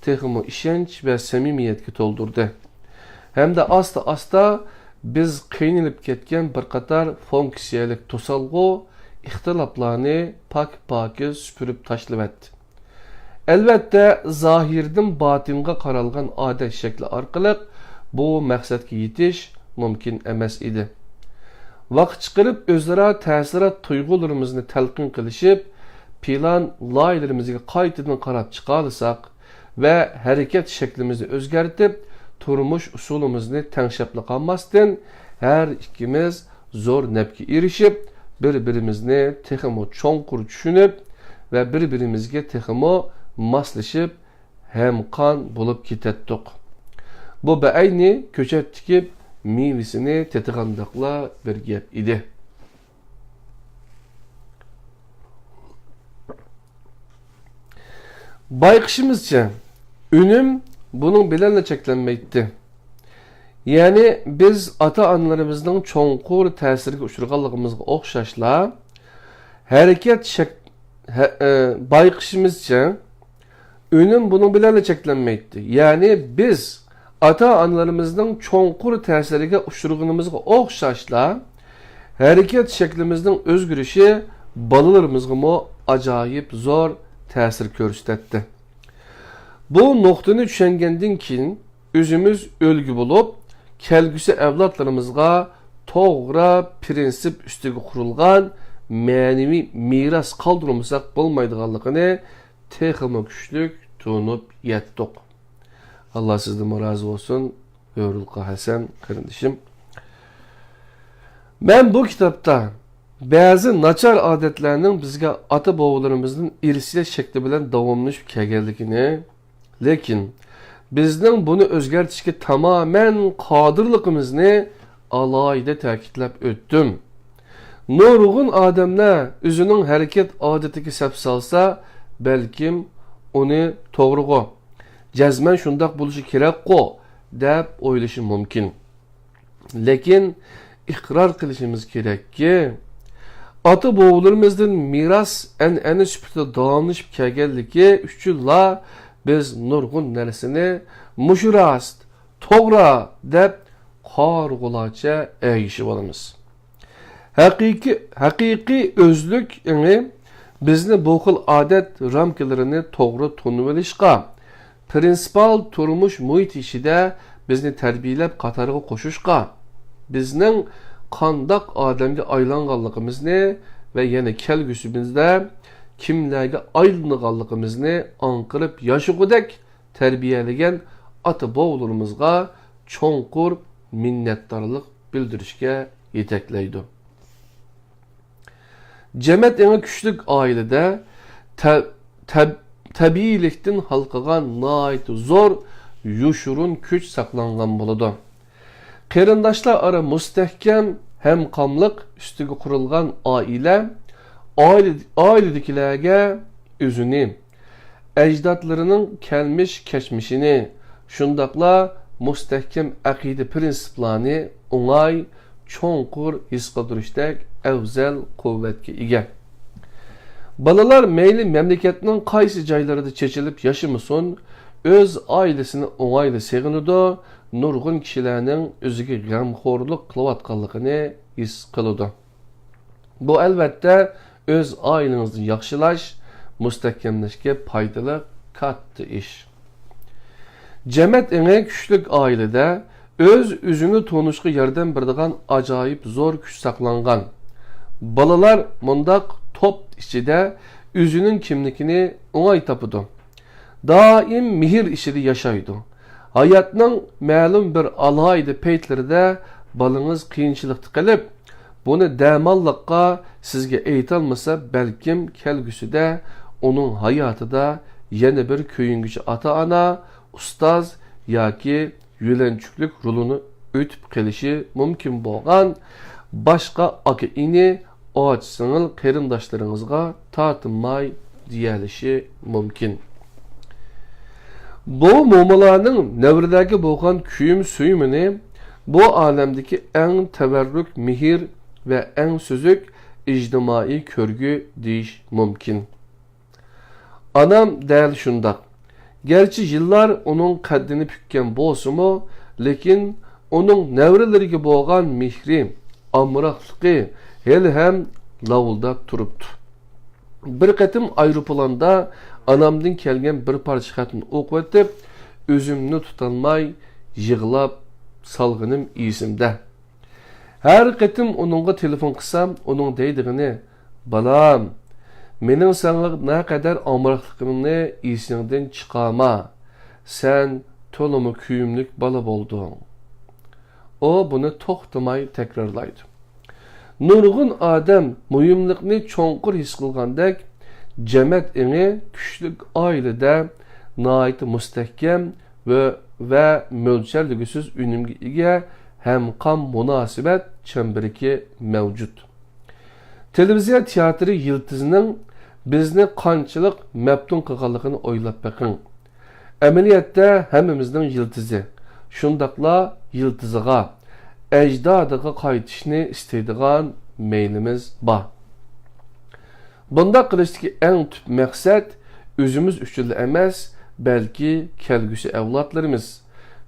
تېخىمۇ ئىشەنچ ۋە سەمىمىيەتكە تولدۇردى. ھەمدە ئاستا-ئاستا بىز قىينىلىپ كەتكەن بىر قاتار فۇنكسىيەلىك توسالغۇ، ئىختىلاپلارنى پاكىز-پاكىز سۈپۈرۈپ تاشلىۋەتتى. ئەلۋەتتە، زاھىردىن باتىنغا قارالغان ئادەت شەكلى ئارقىلىق بۇ مەقسەتكە يېتىش مۇمكىن ئەمەس ئىدى. ۋاقىت چىقىرىپ، ئۆزئارا تەسىرات تۇيغۇلىرىمىزنى تەلقىن قىلىشىپ، پىلان لايىھىلىرىمىزگە قايتىدىن قاراپ چىقالىساق ۋە ھەرىكەت شەكلىمىزنى ئۆزگەرتىپ، تۇرمۇش ئۇسۇلىمىزنى تەڭشەپلا قالماستىن، ھەر ئىككىمىز زور نەپكە ئېرىشىپ، بىر-بىرىمىزنى تېخىمۇ چوڭقۇر چۈشىنىپ ۋە بىر-بىرىمىزگە تېخىمۇ ماسلىشىپ، ھەمقان بولۇپ كېتەتتۇق. بۇ بەئەينى كۆچەت تىكىپ، مېۋىسىنى تېتىغاندەكلا بىر گەپ ئىدى. بايقىشىمىزچە، ئۈنۈم بۇنىڭ بىلەنلا چەكلەنمەيتتى. يەنى بىز ئاتا-ئانىلىرىمىزنىڭ چوڭقۇر تەسىرگە ئۇچرىغانلىقىمىزغا ئوخشاشلا، ھەرىكەت شەك-، ھە-، ئە، بايقىشىمىزچە، ئۈنۈم بۇنىڭ بىلەنلا چەكلەنمەيتتى. يەنى بىز ئاتا-ئانىلىرىمىزنىڭ چوڭقۇر تەسىرىگە ئۇچرىغىنىمىزغا ئوخشاشلا، ھەرىكەت شەكلىمىزنىڭ ئۆزگىرىشى بالىلىرىمىزغىمۇ ئاجايىپ زور تەسىر كۆرسىتەتتى. بۇ نۇقتىنى چۈشەنگەندىن كېيىن، ئۆزىمىز ئۈلگە بولۇپ، كەلگۈسى ئەۋلادلىرىمىزغا توغرا پىرىنسىپ ئۈستىگە قۇرۇلغان مەنىۋى مىراس قالدۇرمىساق بولمايدىغانلىقىنى تېخىمۇ كۈچلۈك تونۇپ يەتتۇق. ئاللا سىزدىنمۇ رازى بولسۇن، ھۆرۇلقا ھەسەن قېرىندىشىم. مەن بۇ كىتابتا بەزى ناچار ئادەتلەرنىڭ بىزگە ئاتا-بوۋىلىرىمىزدىن ئىرسىيەت شەكلى بىلەن داۋاملىشىپ كەلگەنلىكىنى، لېكىن بىزنىڭ بۇنى ئۆزگەرتىشكە تامامەن قادىرلىقىمىزنى ئالاھىدە تەكىتلەپ ئۆتتۈم. نۇرغۇن ئادەملەر ئۆزىنىڭ ھەرىكەت ئادىتىگە سەپ سالسا، بەلكىم ئۇنى توغرىغۇ، جەزمەن شۇنداق بولۇشى كېرەكقۇ، دەپ ئويلىشى مۇمكىن. لېكىن ئىقرار قىلىشىمىز كېرەككى، ئاتا-بوۋىلىرىمىزدىن مىراس ئەنئەنە سۈپىتىدە داۋاملىشىپ كەلگەنلىكى ئۈچۈنلا بىز نۇرغۇن نەرسىنى مۇشۇ راست، توغرا دەپ قارىغۇلارچە ئەگىشىۋالىمىز. ھەقىقىي، ھەقىقىي ئۆزلۈك ئېڭى بىزنى بۇ خىل ئادەت رامكىلىرىنى توغرا تونۇۋېلىشقا، پىرىنسىپال تۇرمۇش مۇھىتى ئىچىدە بىزنى تەربىيەلەپ قاتارغا قوشۇشقا، بىزنىڭ قانداق ئادەمگە ئايلانغانلىقىمىزنى ۋە يەنە كەلگۈسىمىزدە كىملەرگە ئايلىنىدىغانلىقىمىزنى ئاڭقىرىپ ياشىغۇدەك تەربىيەلىگەن ئاتا-بوۋىلىرىمىزغا چوڭقۇر مىننەتدارلىق بىلدۈرۈشكە يېتەكلەيدۇ. جەمەت ئېڭى كۈچلۈك ئائىلىدە تە-، تەب-، تەبىئىيلىكتىن ھالقىغان ناھايىتى زور يوشۇرۇن كۈچ ساقلانغان بولىدۇ. قېرىنداشلار ئارا مۇستەھكەم ھەمقاملىق ئۈستىگە قۇرۇلغان ئائىلە، ئائىلە، ئائىلىدىكىلەرگە ئۆزىنى، ئەجدادلىرىنىڭ كەلمىش كەچمىشىنى، شۇنداقلا مۇستەھكەم ئەقىدە پىرىنسىپلارنى ئوڭاي، چوڭقۇر ھېس قىلدۇرۇشتەك ئەۋزەل قۇۋۋەتكە ئىگە. بالىلار مەيلى مەملىكەتنىڭ قايسى جايلىرىدا چېچىلىپ ياشىمىسۇن، ئۆز ئائىلىسىنى ئوڭايلا سېغىنىدۇ، نۇرغۇن كىشىلەرنىڭ ئۆزىگە غەمخورلۇق قىلىۋاتقانلىقىنى ھېس قىلىدۇ. بۇ، ئەلۋەتتە، ئۆز ئائىلىڭىزنى ياخشىلاش، مۇستەھكەملەشكە پايدىلىق كاتتا ئىش. جەمەت ئېڭى كۈچلۈك ئائىلىدە ئۆز-ئۆزىنى تونۇشقا ياردەم بېرىدىغان ئاجايىپ زور كۈچ ساقلانغان. بالىلار مۇنداق توپ ئىچىدە ئۆزىنىڭ كىملىكىنى ئوڭاي تاپىدۇ. دائىم مېھىر ئىچىدە ياشايدۇ. ھاياتنىڭ مەلۇم بىر ئالاھىدە پەيتلىرىدە بالىڭىز قىيىنچىلىقتا قېلىپ، بۇنى دەماللىققا سىزگە ئېيتالمىسا، بەلكىم كەلگۈسىدە ئۇنىڭ ھاياتىدا يەنە بىر كۆيۈنگۈچى ئاتا-ئانا، ئۇستاز ياكى يۆلەنچۈكلۈك رولىنى ئۆتۈپ قېلىشى مۇمكىن بولغان باشقا ئاكا-ئىنى، ئاچا-سىڭىل قېرىنداشلىرىڭىزغا تارتىنماي دېيەلىشى مۇمكىن. بۇ مومىلارنىڭ نەۋرىلەرگە بولغان كۆيۈم سۆيۈمىنى بۇ ئالەمدىكى ئەڭ تەۋەررۈك مېھىر ۋە ئەڭ سۈزۈك ئىجتىمائىي كۆرگۈ دېيىش مۇمكىن. ئانام دەل شۇنداق. گەرچە يىللار ئۇنىڭ قەددىنى پۈككەن بولسىمۇ، لېكىن ئۇنىڭ نەۋرىلىرىگە بولغان مېھرى، ئامراقلىقى ھېلىھەم لاۋۇلداپ تۇرۇپتۇ. بىر قېتىم ئايروپىلاندا ئانامدىن كەلگەن بىر پارچە خەتنى ئوقۇۋېتىپ، ئۆزۈمنى تۇتالماي يىغلاپ سالغىنىم ئېسىمدە. ھەر قېتىم ئۇنىڭغا تېلېفون قىلسام، ئۇنىڭ دەيدىغىنى، «بالام، مېنىڭ ساڭا نەقەدەر ئامراقلىقىمنى ئېسىڭدىن چىقارما. سەن تولىمۇ كۆيۈملۈك بالا بولدۇڭ.» ئۇ بۇنى توختىماي تەكرارلايدۇ. نۇرغۇن ئادەم مۇھىملىقنى چوڭقۇر ھېس قىلغاندەك، جەمەت ئېڭى كۈچلۈك ئائىلىدە ناھايىتى مۇستەھكەم ۋە، ۋە مۆلچەرلىگۈسىز ئۈنۈمگە ئىگە ھەمقام مۇناسىۋەت چەمبىرىكى مەۋجۇت. تېلېۋىزىيە تىياتىرى يىلتىزىنىڭ بىزنى قانچىلىك مەپتۇن قىلغانلىقىنى ئويلاپ بېقىڭ. ئەمەلىيەتتە ھەممىمىزنىڭ يىلتىزى، شۇنداقلا يىلتىزىغا، ئەجدادىغا قايتىشنى ئىستەيدىغان مەيلىمىز بار. بۇنداق قىلىشتىكى ئەڭ تۈپ مەقسەت ئۆزىمىز ئۈچۈنلا ئەمەس، بەلكى كەلگۈسى ئەۋلادلىرىمىز،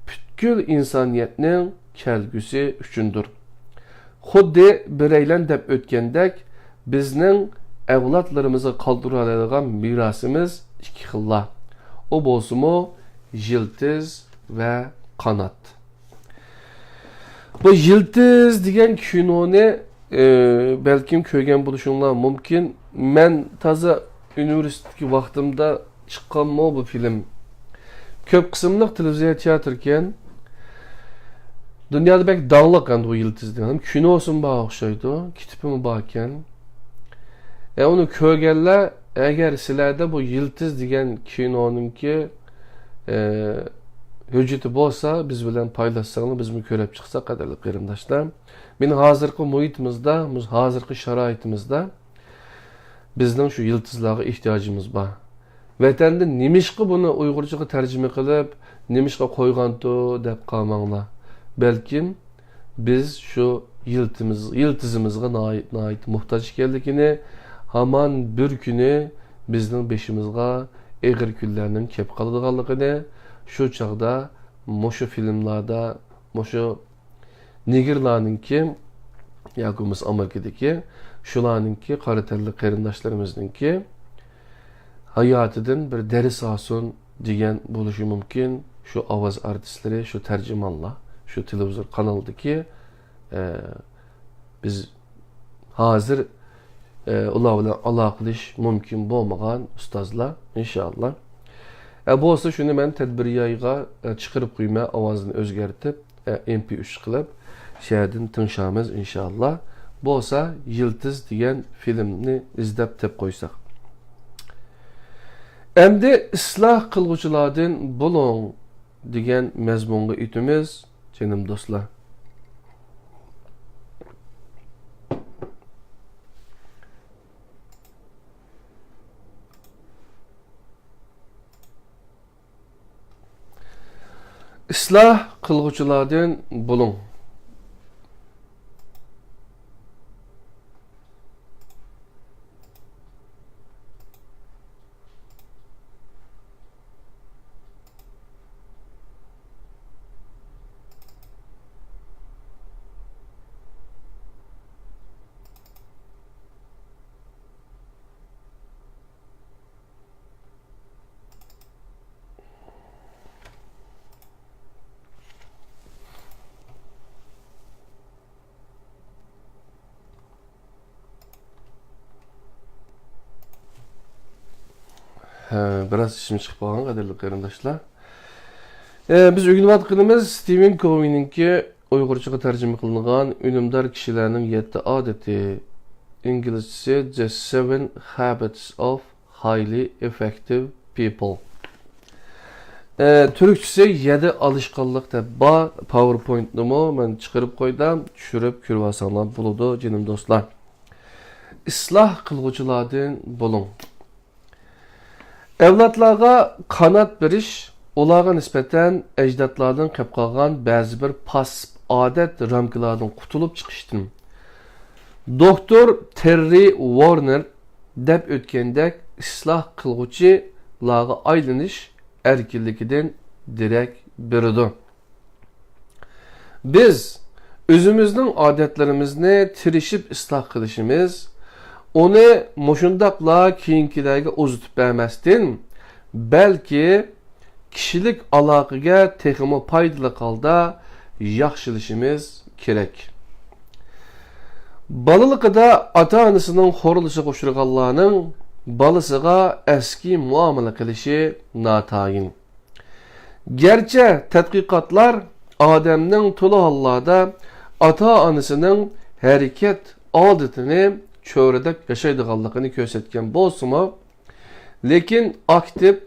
پۈتكۈل ئىنسانىيەتنىڭ كەلگۈسى ئۈچۈندۇر. خۇددى بىرەيلەن دەپ ئۆتكەندەك، بىزنىڭ ئەۋلادلىرىمىزغا قالدۇرالايدىغان مىراسىمىز ئىككى خىللا. ئۇ بولسىمۇ يىلتىز ۋە قانات. بۇ يىلتىز دېگەن كىنونى، ئى، بەلكىم كۆرگەن بولۇشۇڭلار مۇمكىن. مەن تازا ئۇنىۋېرسىتېتتىكى ۋاقتىمدا چىققانمۇ بۇ فىلىم؟ كۆپ قىسىملىق تېلېۋىزىيە تىياتىركەن. دۇنيادا بەك داڭلىق ئەمدى بۇ يىلتىز دېگەن. كىنوسىمۇ بار ئوخشايدۇ، كىتىپىمۇ باركەن. ئە، ئۇنى كۆرگەنلەر، ئەگەر سىلەردە بۇ يىلتىز دېگەن كىنونىڭكى، ئە، ھۆججىتى بولسا، بىز بىلەن پايلاشساڭلار، بىزمۇ كۆرۈپ چىقساق، قەدىرلىك قېرىنداشلار. مېنىڭ ھازىرقى مۇھىتىمىزدا، ھازىرقى شارائىتىمىزدا بىزنىڭ شۇ يىلتىزلارغا ئېھتىياجىمىز بار. ۋەتەندە نېمىشقا بۇنى ئۇيغۇرچىغا تەرجىمە قىلىپ، نېمىشقا قويغانتۇ دەپ قالماڭلار. بەلكىم بىز شۇ يىلتىمىز-، يىلتىزىمىزغا ناھايىت، ناھايىتى موھتاج ئىكەنلىكىنى، ھامان بىر كۈنى بىزنىڭ بېشىمىزغا ئېغىر كۈنلەرنىڭ كېلىپ قالىدىغانلىقىنى، شۇ چاغدا مۇشۇ فىلىملاردا، مۇشۇ نېگىرلارنىڭكى ياكى بولمىسا ئامېرىكىدىكى شۇلارنىڭكى، قارا تەنلىك قېرىنداشلىرىمىزنىڭكى ھاياتىدىن بىر دەرس ئالسۇن دېگەن بولۇشى مۇمكىن. شۇ ئاۋاز ئارتىسلىرى، شۇ تەرجىمانلار، شۇ تېلېۋىزور قانالدىكى، ئە، بىز ھازىر، ئە، ئۇلار بىلەن ئالاقىلىشىش مۇمكىن بولمىغان ئۇستازلار، ئىنشائاللا. ئە، بولسا شۇنى مەن تەدبىرىيايغا، ئە، چىقىرىپ قويىمەن، ئاۋازىنى ئۆزگەرتىپ، ئە، ئېم پى ئۈچ قىلىپ، شۇ يەردىن تىڭشارمىز، ئىنشائاللا. بولسا يىلتىز دېگەن فىلىمنى ئىزدەپ تېپىپ قويساق. ئەمدى ئىسلاھ قىلغۇچىلاردىن بولۇڭ دېگەن مەزمۇنغا ئۆتىمىز، جېنىم دوستلار. ئىسلاھ قىلغۇچىلاردىن بولۇڭ. ھە، بىراز ئىشىم چىقىپ قالغان، قەدىرلىك قېرىنداشلار. ئە، بىز ئۆگىنىۋاتقىنىمىز ستىۋېن كوۋىنىڭكى ئۇيغۇرچىغا تەرجىمە قىلىنغان ئۈنۈمدار كىشىلەرنىڭ يەتتە ئادىتى، ئىنگلىزچىسى The Seven Habits of Highly Effective People. ئە، تۈركچىسى يەدە ئالىشقانلىق دەپ بار. پاۋېرپوينتنىمۇ مەن چىقىرىپ قويدۇم، چۈشۈرۈپ كۆرۈۋالساڭلار بولىدۇ، جېنىم دوستلار. ئىسلاھ قىلغۇچىلاردىن بولۇڭ. ئەۋلادلارغا قانات بېرىش، ئۇلارغا نىسبەتەن ئەجدادلاردىن قېلىپ قالغان بەزى بىر پاسسىپ ئادەت رامكىلاردىن قۇتۇلۇپ چىقىشتىن. دوكتور تېررى ۋورنېر دەپ ئۆتكەندەك، ئىسلاھ قىلغۇچىلارغا ئايلىنىش ئەركىنلىكىدىن دېرەك بېرىدۇ. بىز ئۆزىمىزنىڭ ئادەتلىرىمىزنى تىرىشىپ ئىسلاھ قىلىشىمىز، ئۇنى مۇشۇنداقلا كېيىنكىلەرگە ئۇزىتىپ بەرمەستىن، بەلكى كىشىلىك ئالاقىگە تېخىمۇ پايدىلىق ھالدا ياخشىلىشىمىز كېرەك. بالىلىقىدا ئاتا-ئانىسىنىڭ خورلىشىغا ئۇچرىغانلارنىڭ بالىسىغا ئەسكى مۇئامىلە قىلىشى ناتايىن. گەرچە تەتقىقاتلار ئادەمنىڭ تولا ھاللاردا ئاتا-ئانىسىنىڭ ھەرىكەت ئادىتىنى چۆرىدەپ ياشايدىغانلىقىنى كۆرسەتكەن بولسىمۇ، لېكىن ئاكتىپ،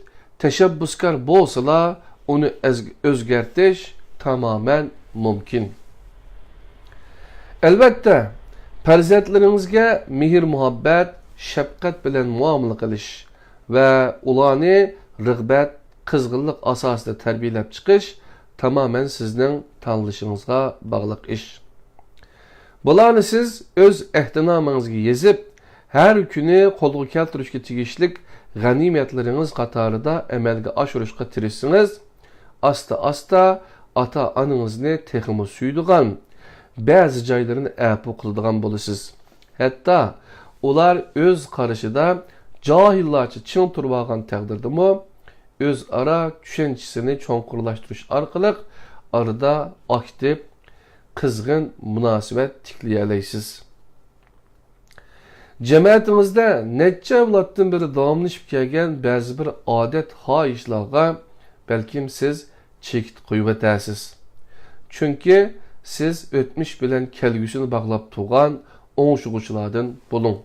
تەشەببۇسكار بولسىلا، ئۇنى ئەز-، ئۆزگەرتىش تامامەن مۇمكىن. ئەلۋەتتە، پەرزەنتلىرىڭىزگە مېھىر-مۇھەببەت، شەپقەت بىلەن مۇئامىلە قىلىش ۋە ئۇلارنى رىغبەت، قىزغىنلىق ئاساسىدا تەربىيەلەپ چىقىش تامامەن سىزنىڭ تاللىشىڭىزغا باغلىق ئىش. بۇلارنى سىز ئۆز ئەھدىنامىڭىزگە يېزىپ، ھەر كۈنى قولغا كەلتۈرۈشكە تېگىشلىك غەنىيمەتلىرىڭىز قاتارىدا ئەمەلگە ئاشۇرۇشقا تىرىشسىڭىز، ئاستا-ئاستا ئاتا-ئانىڭىزنى تېخىمۇ سۆيىدىغان، بەزى جايلىرىنى ئەپۇ قىلىدىغان بولىسىز. ھەتتا ئۇلار ئۆز قارىشىدا جاھىللارچە چىڭ تۇرۇۋالغان تەقدىردىمۇ، ئۆزئارا چۈشەنچىسىنى چوڭقۇرلاشتۇرۇش ئارقىلىق ئارىدا ئاكتىپ، قىزغىن مۇناسىۋەت تىكلىيەلەيسىز. جەمەتىڭىزدە نەچچە ئەۋلادتىن بېرى داۋاملىشىپ كەلگەن بەزى بىر ئادەت، خاھىشلارغا بەلكىم سىز چېكىت قويۇۋېتەرسىز. چۈنكى سىز ئۆتمۈش بىلەن كەلگۈسىنى باغلاپ تۇرغان ئوڭشىغۇچىلاردىن بولۇڭ.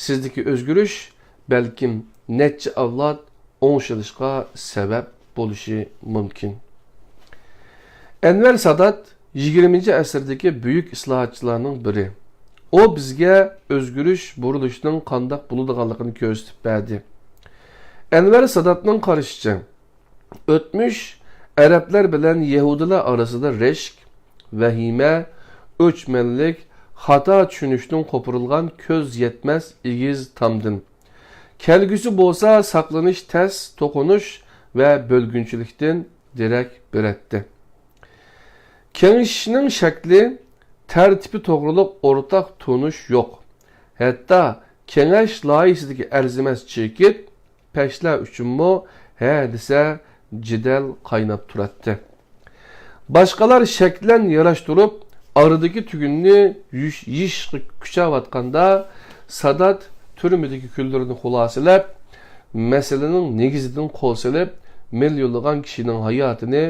سىزدىكى ئۆزگىرىش بەلكىم نەچچە ئەۋلاد ئوڭشىلىشقا سەۋەب بولۇشى مۇمكىن. ئەنۋەر سادات يىگىرمىنچى ئەسىردىكى بۈيۈك ئىسلاھاتچىلارنىڭ بىرى. ئۇ بىزگە ئۆزگىرىش، بۇرۇلۇشنىڭ قانداق بولىدىغانلىقىنى كۆرسىتىپ بەردى. ئەنۋەر ساداتنىڭ قارىشىچە، ئۆتمۈش ئەرەبلەر بىلەن يەھۇدىيلار ئارىسىدا رەشك، ۋەھىمە، ئۆچمەنلىك، خاتا چۈشىنىشتىن قوپۇرۇلغان كۆز يەتمەس ئېگىز تامدىن. كەلگۈسى بولسا ساقلىنىش تەس، توقۇنۇش ۋە بۆلگۈنچىلىكتىن دېرەك بېرەتتى. كېڭىشىشنىڭ شەكلى، تەرتىپى توغرۇلۇق ئورتاق تونۇش يوق. ھەتتا كېڭەش لايىھىسىدىكى ئەرزىمەس چېكىت پەشلەر ئۈچۈنمۇ ھە دېسە جېدەل قايناپ تۇراتتى. باشقىلار شەكلەن ياراشتۇرۇپ، ئارىدىكى تۈگۈننى يۇيۇش-، يېشىشقا كۈچەۋاتقاندا، سادات تۈرمىدىكى كۈنلىرىنى خۇلاسىلەپ، مەسىلىنىڭ نېگىزىدىن قول سېلىپ، مىليونلىغان كىشىنىڭ ھاياتىنى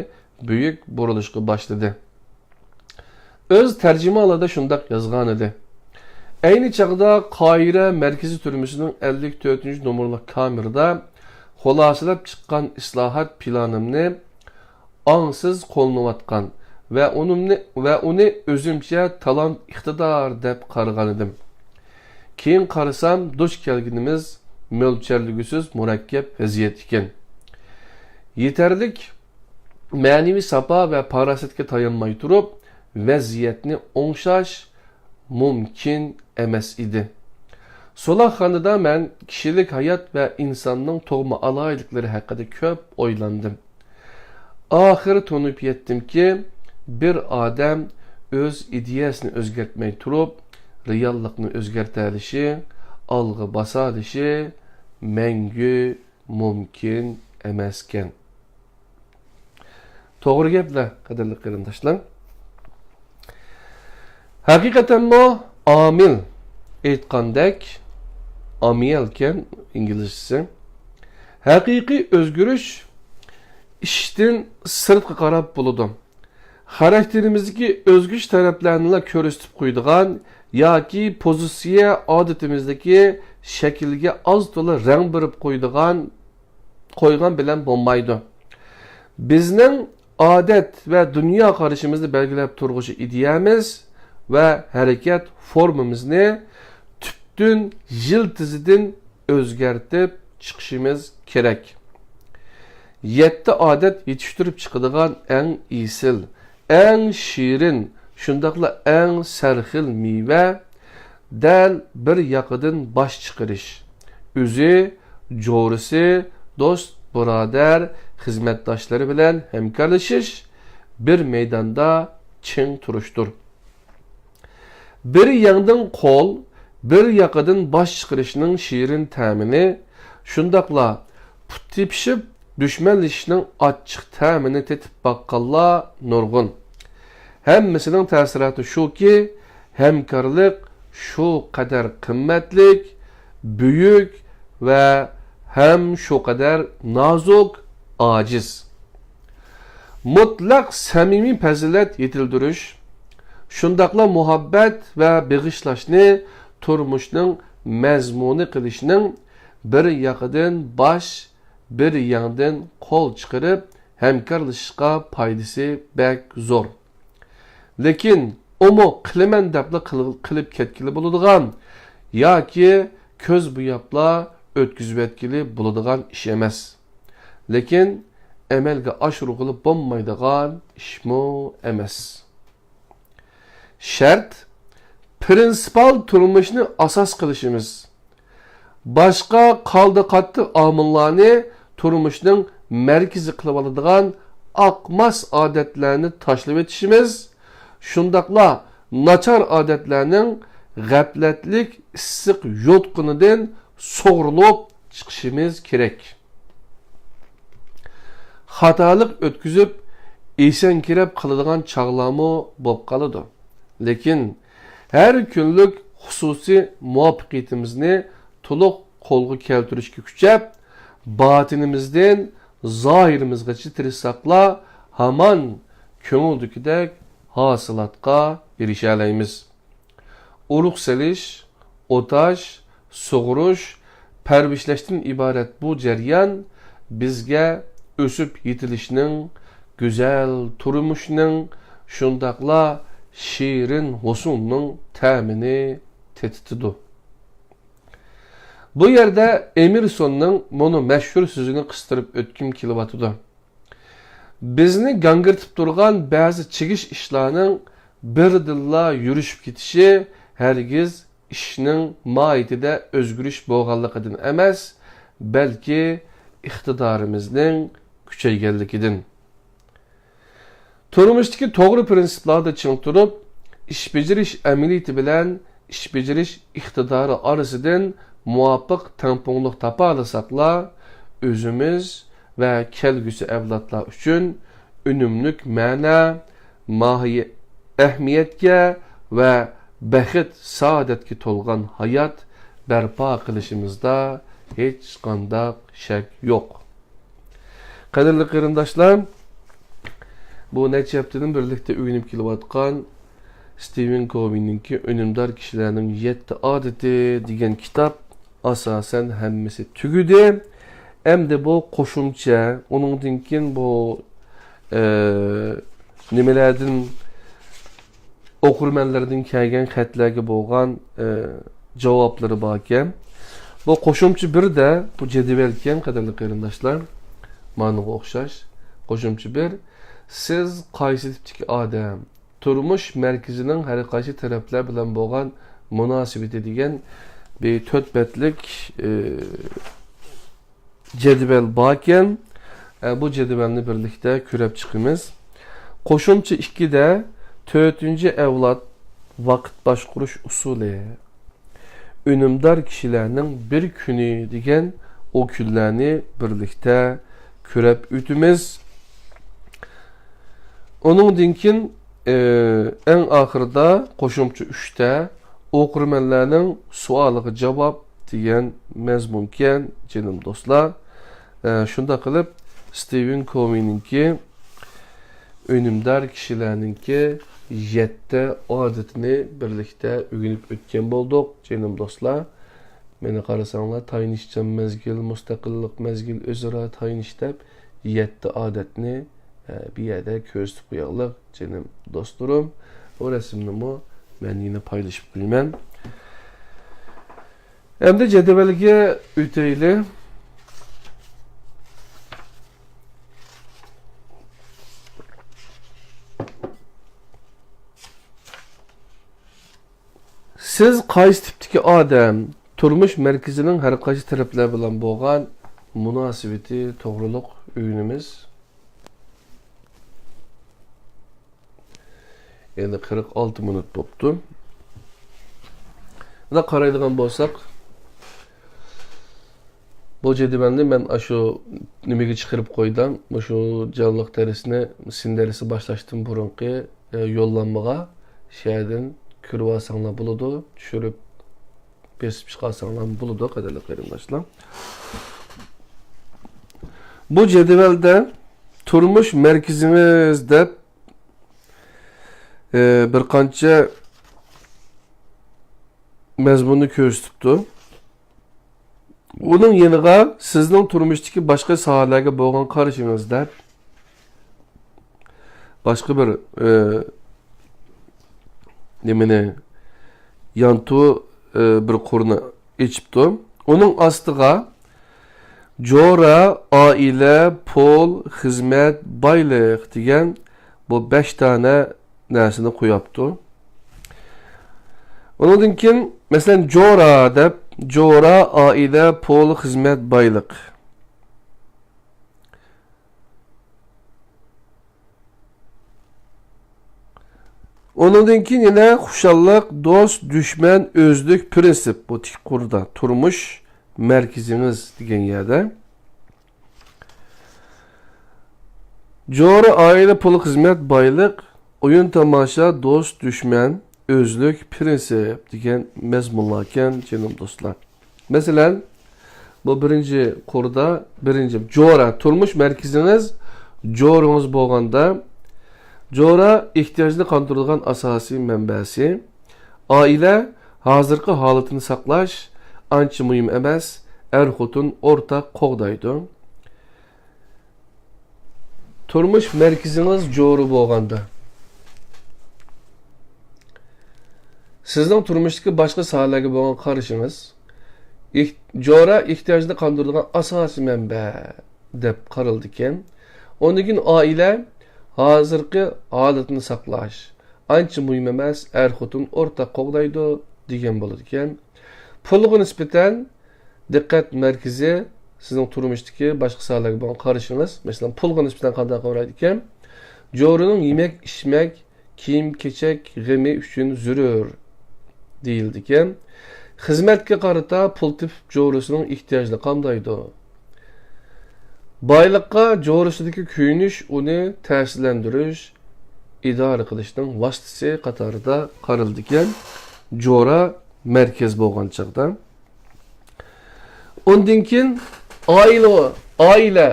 بۈيۈك بۇرۇلۇشقا باشلىدى. ئۆز تەرجىمىھالىدا شۇنداق يازغانىدى. ئەينى چاغدا قاھىرە مەركىزىي تۈرمىسىنىڭ ئەللىك تۆتىنچى نومۇرلۇق كامېردا خۇلاسىلەپ چىققان ئىسلاھات پىلانىمنى ئاڭسىز قوللىنىۋاتقان ۋە ئۇنىمنى، ۋە ئۇنى ئۆزۈمچە تالانت، ئىقتىدار دەپ قارىغانىدىم. كېيىن قارىسام، دۇچ كەلگىنىمىز مۆلچەرلىگۈسىز مۇرەككەپ ۋەزىيەت ئىكەن. يېتەرلىك مەنىۋى ساپا ۋە پاراسەتكە تايانماي تۇرۇپ، ۋەزىيەتنى ئوڭشاش مۇمكىن ئەمەس ئىدى. سولاقخانىدا مەن كىشىلىك ھايات ۋە ئىنساننىڭ تۇغما ئالاھىدىلىكلىرى ھەققىدە كۆپ ئويلاندىم. ئاخىرى تونۇپ يەتتىمكى، بىر ئادەم ئۆز ئىدىيەسىنى ئۆزگەرتمەي تۇرۇپ، رېئاللىقنى ئۆزگەرتەلىشى، ئالغا باسالىشى مەڭگۈ مۇمكىن ئەمەسكەن. توغرا گەپلەر، قەدىرلىك قېرىنداشلار. ھەقىقەتەنمۇ ئامىل ئېيتقاندەك، ئامىيەلكەن ئىنگلىزچىسى. ھەقىقىي ئۆزگىرىش ئىشتىن سىرتقا قاراپ بولىدۇ. خاراكتېرىمىزدىكى ئۆزگىچە تەرەپلەرنىلا كۆرسىتىپ قويىدىغان ياكى پوزىتسىيە ئادىتىمىزدىكى شەكىلگە ئاز-تولا رەڭ بېرىپ قويىدىغان، قويغان بىلەن بولمايدۇ. بىزنىڭ ئادەت ۋە دۇنيا قارىشىمىزنى بەلگىلەپ تۇرغۇچى ئىدىيەمىز ۋە ھەرىكەت فورمىمىزنى تۈپتىن يىلتىزىدىن ئۆزگەرتىپ چىقىشىمىز كېرەك. يەتتە ئادەت يېتىشتۈرۈپ چىقىدىغان ئەڭ ئېسىل، ئەڭ شېرىن، شۇنداقلا ئەڭ سەرخىل مېۋە دەل بىر ياقىدىن باش چىقىرىش، ئۆزى، جورىسى، دوست، بۇرادەر، خىزمەتداشلىرى بىلەن ھەمكارلىشىش، بىر مەيداندا چىڭ تۇرۇشتۇر. بىر يەڭدىن قول، بىر ياقىدىن باش چىقىرىشنىڭ شېرىن تەمىنى، شۇنداقلا پۇت تېپىشىپ دۈشمەنلىشىشنىڭ ئاچچىق تەمىنى تېتىپ باققانلار نۇرغۇن. ھەممىسىنىڭ تەسىراتى شۇكى، ھەمكارلىق شۇ قەدەر قىممەتلىك، بۈيۈك ۋە ھەم شۇ قەدەر نازۇك، ئاجىز. مۇتلەق سەمىمىي پەزىلەت يېتىلدۈرۈش، شۇنداقلا مۇھەببەت ۋە بېغىشلاشنى تۇرمۇشنىڭ مەزمۇنى قىلىشنىڭ بىر ياقىدىن باش، بىر يەڭدىن قول چىقىرىپ ھەمكارلىشىشقا پايدىسى بەك زور. لېكىن ئۇمۇ قىلىمەن دەپلا قىل-، قىلىپ كەتكىلى بولىدىغان ياكى كۆز بوياپلا ئۆتكۈزۈۋەتكىلى بولىدىغان ئىش ئەمەس. لېكىن ئەمەلگە ئاشۇرغىلى بولمايدىغان ئىشمۇ ئەمەس. شەرت، پرىنسىپال تۇرمۇشنى ئاساس قىلىشىمىز. باشقا قالدى قاتتىق ئامىللارنى تۇرمۇشنىڭ مەركىزى قىلىۋالىدىغان ئاقماس ئادەتلەرنى تاشلىۋېتىشىمىز، شۇنداقلا ناچار ئادەتلەرنىڭ غەپلەتلىك ئىسسىق يوتقىنىدىن سۇغۇرۇلۇپ چىقىشىمىز كېرەك. خاتالىق ئۆتكۈزۈپ، ئېسەنكىرەپ قالىدىغان چاغلارمۇ بولۇپ قالىدۇ. لېكىن ھەر كۈنلۈك خۇسۇسىي مۇۋەپپەقىيىتىمىزنى تولۇق قولغا كەلتۈرۈشكە كۈچەپ، باتىنىمىزدىن زاھىرىمىزغىچە تىرىشساقلا، ھامان كۆڭۈلدىكىدەك ھاسىلاتقا ئېرىشەلەيمىز. ئۇرۇق سېلىش، ئوتاش، سۇغۇرۇش، پەرۋىشلەشتىن ئىبارەت بۇ جەريان بىزگە ئۆسۈپ يېتىلىشنىڭ، گۈزەل تۇرمۇشنىڭ، شۇنداقلا شېرىن ھوسۇلنىڭ تەمىنى تېتىتىدۇ. بۇ يەردە ئېمېرسوننىڭ مۇنۇ مەشھۇر سۆزىنى قىستۇرۇپ ئۆتكۈم كېلىۋاتىدۇ. بىزنى گاڭگىرىتىپ تۇرغان بەزى چىگىش ئىشلارنىڭ بىردىنلا يۈرۈشۈپ كېتىشى ھەرگىز ئىشنىڭ ماھىيىتىدە ئۆزگىرىش بولغانلىقىدىن ئەمەس، بەلكى ئىقتىدارىمىزنىڭ كۈچەيگەنلىكىدىن. تۇرمۇشتىكى توغرا پىرىنسىپلاردا چىڭ تۇرۇپ، ئىش بېجىرىش ئەمەلىيىتى بىلەن ئىش بېجىرىش ئىقتىدارى ئارىسىدىن مۇۋاپىق تەڭپۇڭلۇق تاپالىساقلا، ئۆزىمىز ۋە كەلگۈسى ئەۋلادلار ئۈچۈن ئۈنۈملۈك مەنە، ماھىيەت، ئەھمىيەتكە ۋە بەخت، سائادەتكە تولغان ھايات بەرپا قىلىشىمىزدا ھېچقانداق شەك يوق. قەدىرلىك قېرىنداشلار، بۇ نەچچە ھەپتىدىن بىرلىكتە ئۆگىنىپ كېلىۋاتقان ستىۋېن كوۋىنىڭكى ئۈنۈمدار كىشىلەرنىڭ يەتتە ئادىتى دېگەن كىتاب ئاساسەن ھەممىسى تۈگىدى. ئەمدى بۇ قوشۇمچە، ئۇنىڭدىن كېيىن بۇ، ئە، نېمىلەردىن ئوقۇرمەنلەردىن كەلگەن خەتلەرگە بولغان، ئە، جاۋابلىرى باركەن. بۇ قوشۇمچە بىردە، بۇ جەدۋەلكەن، قەدىرلىك قېرىنداشلار. مانىغا ئوخشاش. قوشۇمچە بىر. سىز قايسى تىپتىكى ئادەم؟ تۇرمۇش مەركىزىنىڭ ھەر قايسى تەرەپلەر بىلەن بولغان مۇناسىۋىتى دېگەن بىر تۆت بەتلىك، ئى، جەدۋەل باركەن. ئە، بۇ جەدۋەلنى بىرلىكتە كۆرۈپ چىقىمىز. قوشۇمچە ئىككىدە تۆتىنچى ئەۋلاد ۋاقىت باشقۇرۇش ئۇسۇلى. ئۈنۈمدار كىشىلەرنىڭ بىر كۈنى دېگەن ئۇ كۈنلەرنى بىرلىكتە كۆرۈپ ئۆتىمىز. ئۇنىڭدىن كېيىن، ئى، ئەڭ ئاخىرىدا قوشۇمچە ئۈچتە ئوقۇرمەنلەرنىڭ سوئالىغا جاۋاب دېگەن مەزمۇنكەن، جېنىم دوستلار. ئە، شۇنداق قىلىپ، ستىۋېن كوۋېينىڭكى ئۈنۈمدار كىشىلەرنىڭكى يەتتە ئادىتىنى بىرلىكتە ئۆگىنىپ ئۆتكەن بولدۇق، جېنىم دوستلار. مېنى قارىساڭلار، تايىنىشچان مەزگىل، مۇستەقىللىق مەزگىل، ئۆزئارا تايىنىش دەپ يەتتە ئادەتنى، ئە، بۇ يەردە كۆرسىتىپ قويايلىق، جېنىم دوستلىرىم. بۇ رەسىمنىمۇ مەن يەنە پايلىشىپ قويىمەن. ئەمدى جەدۋەلگە ئۆتەيلى. سىز قايسى تىپتىكى ئادەم؟ تۇرمۇش مەركىزىنىڭ ھەر قايسى تەرەپلەر بىلەن بولغان مۇناسىۋىتى توغرۇلۇق ئۆگىنىمىز. يەنە قىرىق ئالتە مىنۇت بوپتۇ. مۇنداق قارايدىغان بولساق، بۇ جەدۋەلنى مەن ئاشۇ نېمىگە چىقىرىپ قويدۇم. مۇشۇ جانلىق دەرسنى، سىن دەرسى باشلاشتىن بۇرۇنقى، ئە، يوللانمىغا شۇ يەردىن كۆرۈۋالساڭلار بولىدۇ. چۈشۈرۈپ، بېسىپ چىقارساڭلار بولىدۇ، قەدىرلىك قېرىنداشلار. بۇ جەدۋەلدە تۇرمۇش مەركىزىڭىز دەپ، ئە، بىر قانچە مەزمۇننى كۆرسىتىپتۇ. ئۇنىڭ يېنىغا سىزنىڭ تۇرمۇشتىكى باشقا ساھەلەرگە بولغان قارىشىڭىز دەپ باشقا بىر، ئى، نېمىنى، يانتۇ، ئى، بىر قۇرنى ئېچىپتۇ. ئۇنىڭ ئاستىغا جورا، ئائىلە، پۇل، خىزمەت، بايلىق دېگەن بۇ بەش دانە نەرسىنى قوياپتۇ. ئۇنىڭدىن كېيىن، مەسىلەن، جورا دەپ، جورا، ئائىلە، پۇل، خىزمەت، بايلىق. ئۇنىڭدىن كېيىن يەنە خۇشاللىق، دوست، دۈشمەن، ئۆزلۈك، پىرىنسىپ. بۇ تىك قۇردا، تۇرمۇش مەركىزىڭىز دېگەن يەردە. جورا، ئائىلە، پۇل، خىزمەت، بايلىق، ئويۇن، تاماشا، دوست، دۈشمەن، ئۆزلۈك، پىرىنسىپ دېگەن مەزمۇنلاركەن، جېنىم دوستلار. مەسىلەن، بۇ بىرىنچى قۇردا، بىرىنچى جورا، تۇرمۇش مەركىزىڭىز جورىڭىز بولغاندا، جورا ئېھتىياجنى قاندۇرىدىغان ئاساسىي مەنبەسى. ئائىلە ھازىرقى ھالىتىنى ساقلاش ئانچە مۇھىم ئەمەس، ئەر-خوتۇن ئورتاق قوغدايدۇ. تۇرمۇش مەركىزىڭىز جورا بولغاندا، سىزنىڭ تۇرمۇشتىكى باشقا ساھەلەرگە بولغان قارىشىڭىز، ئېھ-، جورا ئېھتىياجنى قاندۇرىدىغان ئاساسىي مەنبە دەپ قارىلىدىكەن. ئۇندىن كېيىن ئائىلە ھازىرقى ھالىتىنى ساقلاش ئانچە مۇھىم ئەمەس، ئەر-خوتۇن ئورتاق قوغدايدۇ دېگەن بولىدىكەن. پۇلغا نىسبەتەن دىققەت مەركىزى سىزنىڭ تۇرمۇشتىكى باشقا ساھەلەرگە بولغان قارىشىڭىز، مەسىلەن، پۇلغا نىسبەتەن قانداق قارايدىكەن؟ جورىنىڭ يېمەك-ئىچمەك، كىيىم-كېچەك غېمى ئۈچۈن زۆرۈر دېيىلىدىكەن. خىزمەتكە قارىتا پۇل تېپىپ جورىسىنىڭ ئېھتىياجىنى قامدايدۇ. بايلىققا جورىسىدىكى كۆيۈنۈش ئۇنى تەسىرلەندۈرۈش، ئىدارە قىلىشنىڭ ۋاسىتىسى قاتارىدا قارىلىدىكەن، جورا مەركەز بولغان چاغدا. ئۇندىن كېيىن ئائىلە، ئائىلە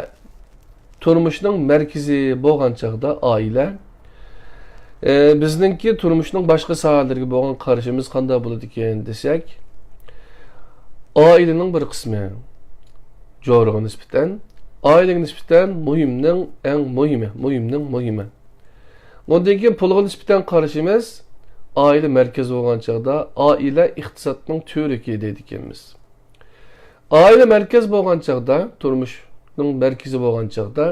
تۇرمۇشنىڭ مەركىزى بولغان چاغدا ئائىلە، ئە، بىزنىڭكى تۇرمۇشنىڭ باشقا ساھەلىرىگە بولغان قارىشىمىز قانداق بولىدىكەن دېسەك، ئائىلىنىڭ بىر قىسمى، جورىغا نىسبەتەن، ئائىلىگە نىسبەتەن مۇھىمنىڭ ئەڭ مۇھىمى، مۇھىمنىڭ مۇھىمى. ئۇندىن كېيىن پۇلغا نىسبەتەن قارىشىمىز، ئائىلە مەركەز بولغان چاغدا ئائىلە ئىقتىسادنىڭ تۈۋرۈكى دەيدىكەنمىز. ئائىلە مەركەز بولغان چاغدا، تۇرمۇشنىڭ مەركىزى بولغان چاغدا،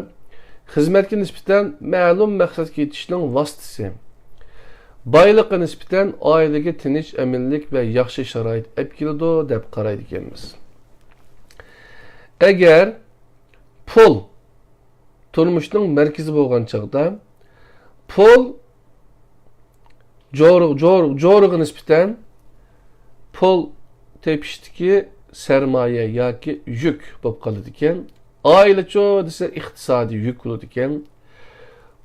خىزمەتكە نىسبەتەن مەلۇم مەقسەتكە يېتىشنىڭ ۋاسىتىسى. بايلىققا نىسبەتەن ئائىلىگە تىنچ، ئەمىنلىك ۋە ياخشى شارائىت ئەپ كېلىدۇ، دەپ قارايدىكەنمىز. ئەگەر پۇل تۇرمۇشنىڭ مەركىزى بولغان چاغدا، پۇل جور-، جور-، جورىغا نىسبەتەن پۇل تېپىشتىكى سەرمايە ياكى يۈك بولۇپ قالىدىكەن. ئائىلىچۇ دېسە، ئىقتىسادىي يۈك بولىدىكەن.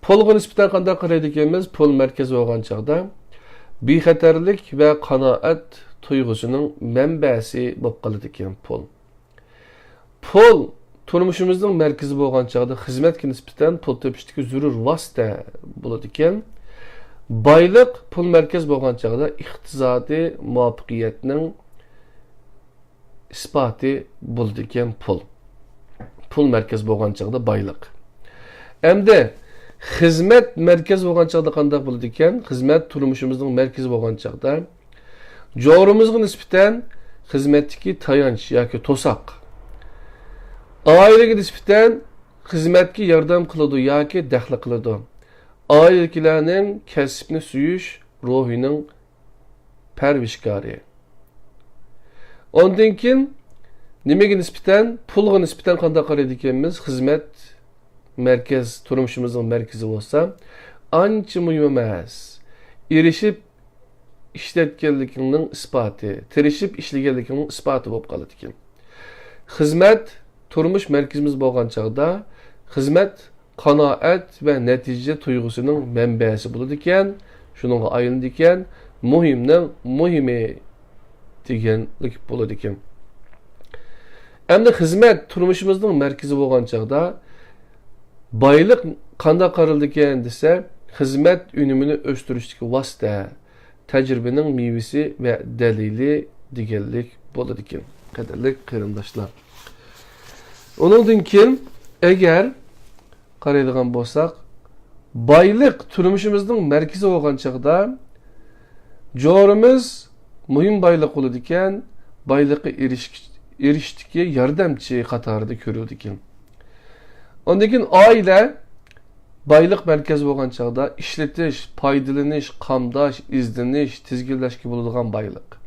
پۇلغا نىسبەتەن قانداق قارايدىكەنمىز؟ پۇل مەركەز بولغان چاغدا بىخەتەرلىك ۋە قانائەت تۇيغۇسىنىڭ مەنبەسى بولۇپ قالىدىكەن پۇل. پۇل تۇرمۇشىمىزنىڭ مەركىزى بولغان چاغدا خىزمەتكە نىسبەتەن پۇل تېپىشتىكى زۆرۈر ۋاسىتە بولىدىكەن. بايلىق پۇل مەركەز بولغان چاغدا ئىقتىسادىي مۇۋەپپەقىيەتنىڭ ئىسپاتى بولىدىكەن پۇل. پۇل مەركەز بولغان چاغدا بايلىق. ئەمدى خىزمەت مەركەز بولغان چاغدا قانداق بولىدىكەن؟ خىزمەت تۇرمۇشىمىزنىڭ مەركىزى بولغان چاغدا جورىمىزغا نىسبەتەن خىزمەتتىكى تايانچ ياكى توساق. ئائىلىگە نىسبەتەن خىزمەتكە ياردەم قىلىدۇ ياكى دەخلى قىلىدۇ. ئائىلىدىكىلەرنىڭ كەسىپنى سۆيۈش روھىنىڭ پەرۋىشكارى. ئاندىن كېيىن نېمىگە نىسبەتەن، پۇلغا نىسبەتەن قانداق قارايدىكەنمىز؟ خىزمەت مەركەز، تۇرمۇشىمىزنىڭ مەركىزى بولسا، ئانچە مۇھىم ئەمەس. ئېرىشىپ ئىشلەتكەنلىكىڭنىڭ ئىسپاتى، تىرىشىپ ئىشلىگەنلىكىڭنىڭ ئىسپاتى بولۇپ قالىدىكەن. خىزمەت تۇرمۇش مەركىزىمىز بولغان چاغدا، خىزمەت قانائەت ۋە نەتىجە تۇيغۇسىنىڭ مەنبەسى بولىدىكەن، شۇنىڭغا ئايلىنىدىكەن، مۇھىمنىڭ مۇھىمى دېگەنلىك بولىدىكەن. ئەمدى خىزمەت تۇرمۇشىمىزنىڭ مەركىزى بولغان چاغدا، بايلىق قانداق قارىلىدىكەن دېسە، خىزمەت ئۈنۈمىنى ئۆستۈرۈشتىكى ۋاسىتە، تەجرىبىنىڭ مېۋىسى ۋە دەلىلى دېگەنلىك بولىدىكەن، قەدىرلىك قېرىنداشلار. ئۇنىڭدىن كېيىن، ئەگەر قارايدىغان بولساق، بايلىق تۇرمۇشىمىزنىڭ مەركىزى بولغان چاغدا، جورىمىز مۇھىم بايلىق بولىدىكەن، بايلىققا ئېرىش-، ئېرىشىشتىكى ياردەمچى قاتارىدا كۆرۈلىدىكەن. ئاندىن كېيىن ئائىلە بايلىق مەركەزى بولغان چاغدا ئىشلىتىش، پايدىلىنىش، قامداش، ئىزدىنىش، تىزگىنلەشكە بولىدىغان بايلىق.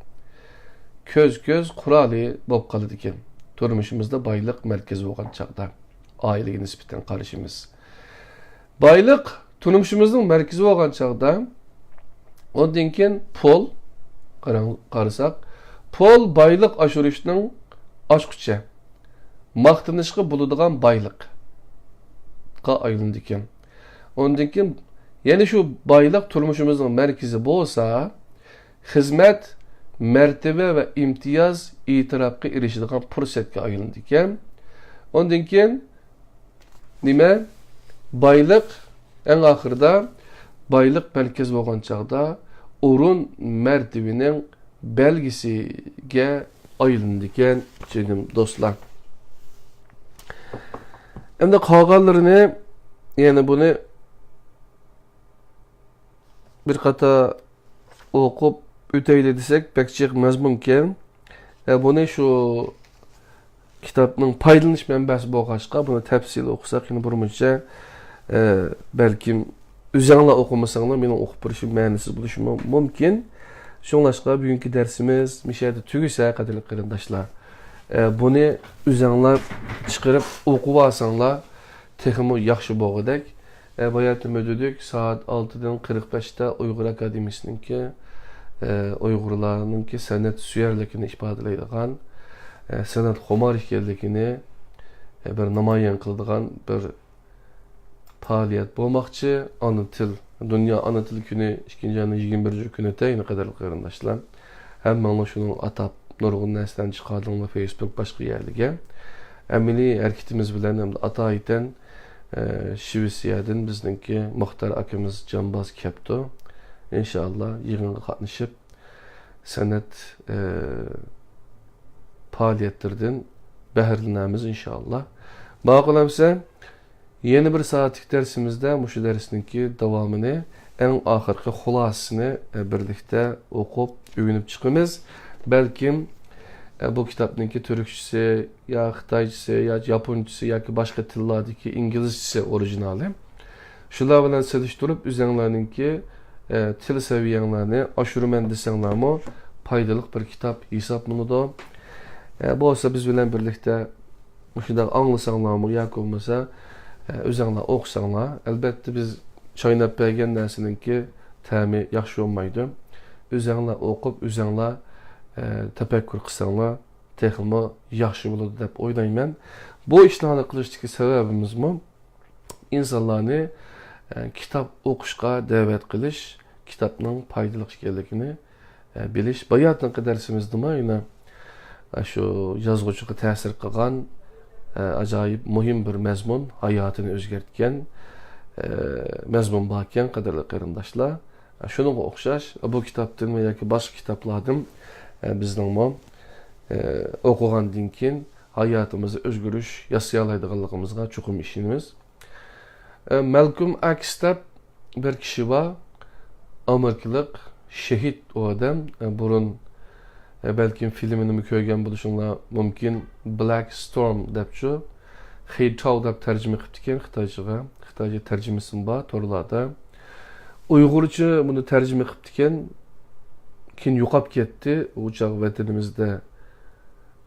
كۆز-كۆز قورالى بولۇپ قالىدىكەن. تۇرمۇشىمىزدا بايلىق مەركىزى بولغان چاغدا ئائىلىگە نىسبەتەن قارىشىمىز. بايلىق تۇرمۇشىمىزنىڭ مەركىزى بولغان چاغدا، ئۇندىن كېيىن پۇل، قاراڭ، قارىساق، پۇل بايلىق ئاشۇرۇشنىڭ ئاچقۇچى، ماختىنىشقا بولىدىغان بايلىققا ئايلىنىدىكەن. ئۇندىن كېيىن يەنە شۇ بايلىق تۇرمۇشىمىزنىڭ مەركىزى بولسا، خىزمەت، مەرتىۋە ۋە ئىمتىياز، ئېتىراپقا ئېرىشىدىغان پۇرسەتكە ئايلىنىدىكەن. ئۇندىن كېيىن نېمە؟ بايلىق، ئەڭ ئاخىرىدا بايلىق مەركەز بولغان چاغدا ئورۇن مەرتىۋىنىڭ بەلگىسىگە ئايلىنىدىكەن، جېنىم دوستلار. ئەمدى قالغانلىرىنى، يەنە بۇنى بىر قاتار ئوقۇپ ئۆتەيلى دېسەك، بەك جىق مەزمۇنكەن. ئە، بۇنى شۇ كىتابنىڭ پايدىلىنىش مەنبەسى بولغاچقا، بۇنى تەپسىلىي ئوقۇساق، يەنە بىر مۇنچە، ئە، بەلكىم ئۆزەڭلار ئوقۇمىساڭلار، مېنىڭ ئوقۇپ بېرىشىم مەنىسىز بولۇشى مۇ-، مۇمكىن. شۇڭلاشقا بۈگۈنكى دەرسىمىز مۇشۇ يەردە تۈگىسە، قەدىرلىك قېرىنداشلار، ئە، بۇنى ئۆزەڭلار چىقىرىپ ئوقۇۋالساڭلار، تېخىمۇ ياخشى بولغۇدەك. ئە، باياتىنمۇ دېدۇق، سائەت ئالتىدىن قىرىق بەشتە ئۇيغۇر ئاكادېمىيىسىنىڭكى، ئە، ئۇيغۇرلارنىڭكى سەنئەت سۆيەرلىكىنى ئىپادىلەيدىغان، ئە، سەنئەت خۇمار ئىكەنلىكىنى، ئە، بىر نامايان قىلىدىغان بىر پائالىيەت بولماقچى. ئانا تىل، دۇنيا ئانا تىل كۈنى، ئىككىنچى ئاينىڭ يىگىرمە بىرىنچى كۈنى تەيىن، قەدىرلىك قېرىنداشلار. ھەممىڭلار شۇنىڭغا ئاتاپ نۇرغۇن نەرسىلەرنى چىقاردىڭلار فېيسبۇك، باشقا يەرلەرگە. ئەمەلىي ھەرىكىتىمىز بىلەن ئەمدى ئاتايىتەن، ئە، شىۋېتسىيەدىن بىزنىڭكى مۇختار ئاكىمىز جامباز كەپتۇ. ئىنشائاللا يىغىنغا قاتنىشىپ، سەنئەت، ئە، پائالىيەتلىرىدىن بەھرىلىنەرمىز ئىنشائاللا. ماقۇل ئەمسە، يەنە بىر سائەتلىك دەرسىمىزدە مۇشۇ دەرسنىڭكى داۋامىنى، ئەڭ ئاخىرقى خۇلاسىسىنى، ئە، بىرلىكتە ئوقۇپ، ئۆگىنىپ چىقىمىز. بەلكىم، ئە، بۇ كىتابنىڭكى تۈركچىسى، يا خىتايچىسى، يا ياپونچىسى ياكى باشقا تىللاردىكى ئىنگلىزچىسى ئورىگىنالى. شۇلار بىلەن سېلىشتۇرۇپ، ئۆزەڭلارنىڭكى، ئە، تىل سەۋىيەڭلارنى ئاشۇرىمەن دېسەڭلارمۇ، پايدىلىق بىر كىتاب ھېسابلىنىدۇ. ئە، بولسا بىز بىلەن بىرلىكتە مۇشۇنداق ئاڭلىساڭلارمۇ ياكى بولمىسا، ئە، ئۆزەڭلار ئوقۇساڭلار، ئەلبەتتە بىز چايناپ بەرگەن نەرسىنىڭكى تەمى ياخشى بولمايدۇ. ئۆزەڭلار ئوقۇپ، ئۆزەڭلار، ئە، تەپەككۇر قىلساڭلار، تېخىمۇ ياخشى بولىدۇ دەپ ئويلايمەن. بۇ ئىشلارنى قىلىشتىكى سەۋەبىمىزمۇ ئىنسانلارنى، ئە، كىتاب ئوقۇشقا دەۋەت قىلىش، كىتابنىڭ پايدىلىق ئىكەنلىكىنى، ئە، بىلىش. باياتىنقى دەرسىمىزدىمۇ يەنە، ئە، شۇ يازغۇچىغا تەسىر قىلغان، ئە، ئاجايىپ مۇھىم بىر مەزمۇن، ھاياتىنى ئۆزگەرتكەن، ئە، مەزمۇن باركەن، قەدىرلىك قېرىنداشلار. شۇنىڭغا ئوخشاش، بۇ كىتابتىن ۋە ياكى باشقا كىتابلاردىن، ئە، بىزنىڭمۇ، ئە، ئوقۇغاندىن كېيىن ھاياتىمىزدا ئۆزگىرىش ياسىيالايدىغانلىقىمىزغا چوقۇم ئىشىنىمىز. ئە، مالكوم ئەكس دەپ بىر كىشى بار. ئامېرىكىلىق شېھىت ئۇ ئادەم. ئە، بۇرۇن، ئە، بەلكىم فىلىمىنىمۇ كۆرگەن بولۇشۇڭلار مۇمكىن. بلاك ستورم دەپچۇ. خېيتاۋ دەپ تەرجىمە قىپتىكەن خىتايچىغا. خىتايچە تەرجىمىسىمۇ بار تورلاردا. ئۇيغۇرچە بۇنى تەرجىمە قىپتىكەن. كېيىن يوقاپ كەتتى. ئۇ چاغ ۋەتىنىمىزدە،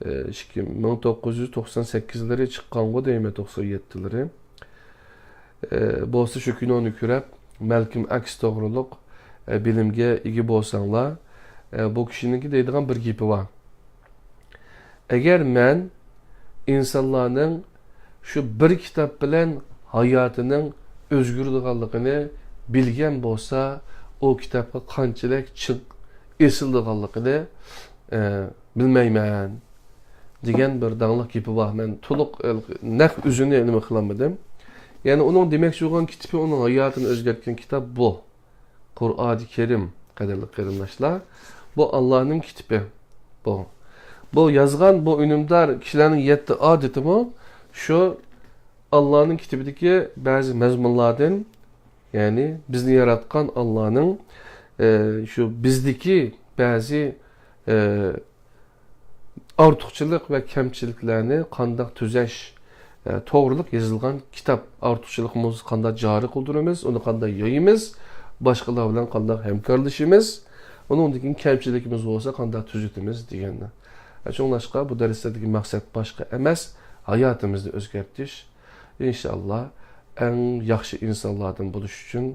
ئە، ئىككى، مىڭ توققۇز يۈز توقسان سەككىزلىرى چىققانغۇ دەيمەن، توقسان يەتتىلىرى. ئە، بولسا شۇ كىنونى كۆرۈپ، مالكوم ئەكس توغرۇلۇق، ئە، بىلىمگە ئىگە بولساڭلار، ئە، بۇ كىشىنىڭكى دەيدىغان بىر گېپى بار. ئەگەر مەن ئىنسانلارنىڭ شۇ بىر كىتاب بىلەن ھاياتىنىڭ ئۆزگىرىدىغانلىقىنى بىلگەن بولسا، ئۇ كىتابقا قانچىلىك چىڭ ئېسىلىدىغانلىقىنى، ئە، بىلمەيمەن، دېگەن بىر داڭلىق گېپى بار. مەن تولۇق، ئە، نەق ئۆزىنى نېمە قىلالمىدىم. يەنى ئۇنىڭ دېمەكچى بولغان كىتابى، ئۇنىڭ ھاياتىنى ئۆزگەرتكەن كىتاب بۇ. قۇرئانى كەرىم، قەدىرلىك قېرىنداشلار. بۇ ئاللانىڭ كىتابى. بۇ. بۇ يازغان، بۇ ئۈنۈمدار كىشىلەرنىڭ يەتتە ئادىتىمۇ شۇ ئاللانىڭ كىتابىدىكى بەزى مەزمۇنلاردىن، يەنى بىزنى ياراتقان ئاللانىڭ، ئە، شۇ بىزدىكى بەزى، ئە، ئارتۇقچىلىق ۋە كەمچىلىكلەرنى قانداق تۈزەش، ئە، توغرىلىق يېزىلغان كىتاب. ئارتۇقچىلىقىمىزنى قانداق جارى قىلدۇرىمىز، ئۇنى قانداق يايىمىز، باشقىلار بىلەن قانداق ھەمكارلىشىمىز، ئۇنىڭدىن كېيىن كەمچىلىكىمىز بولسا قانداق تۈزىتىمىز دېگەننى. ئە، شۇڭلاشقا بۇ دەرسلەردىكى مەقسەت باشقا ئەمەس، ھاياتىمىزنى ئۆزگەرتىش. ئىنشاللا، ئەڭ ياخشى ئىنسانلاردىن بولۇش ئۈچۈن،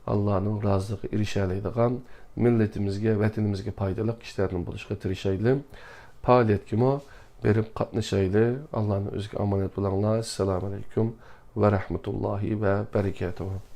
ئاللانىڭ رازىلىقىغا ئېرىشەلەيدىغان، مىللىتىمىزگە، ۋەتىنىمىزگە پايدىلىق كىشىلەردىن بولۇشقا تىرىشايلى. پائالىيەتكىمۇ بېرىپ قاتنىشايلى. ئاللانىڭ ئۆزىگە ئامانەت بولۇڭلار. ئەسسالامۇ ئەلەيكۇم ۋە رەھمەتۇللاھى ۋە بەرىكاتۇھۇ.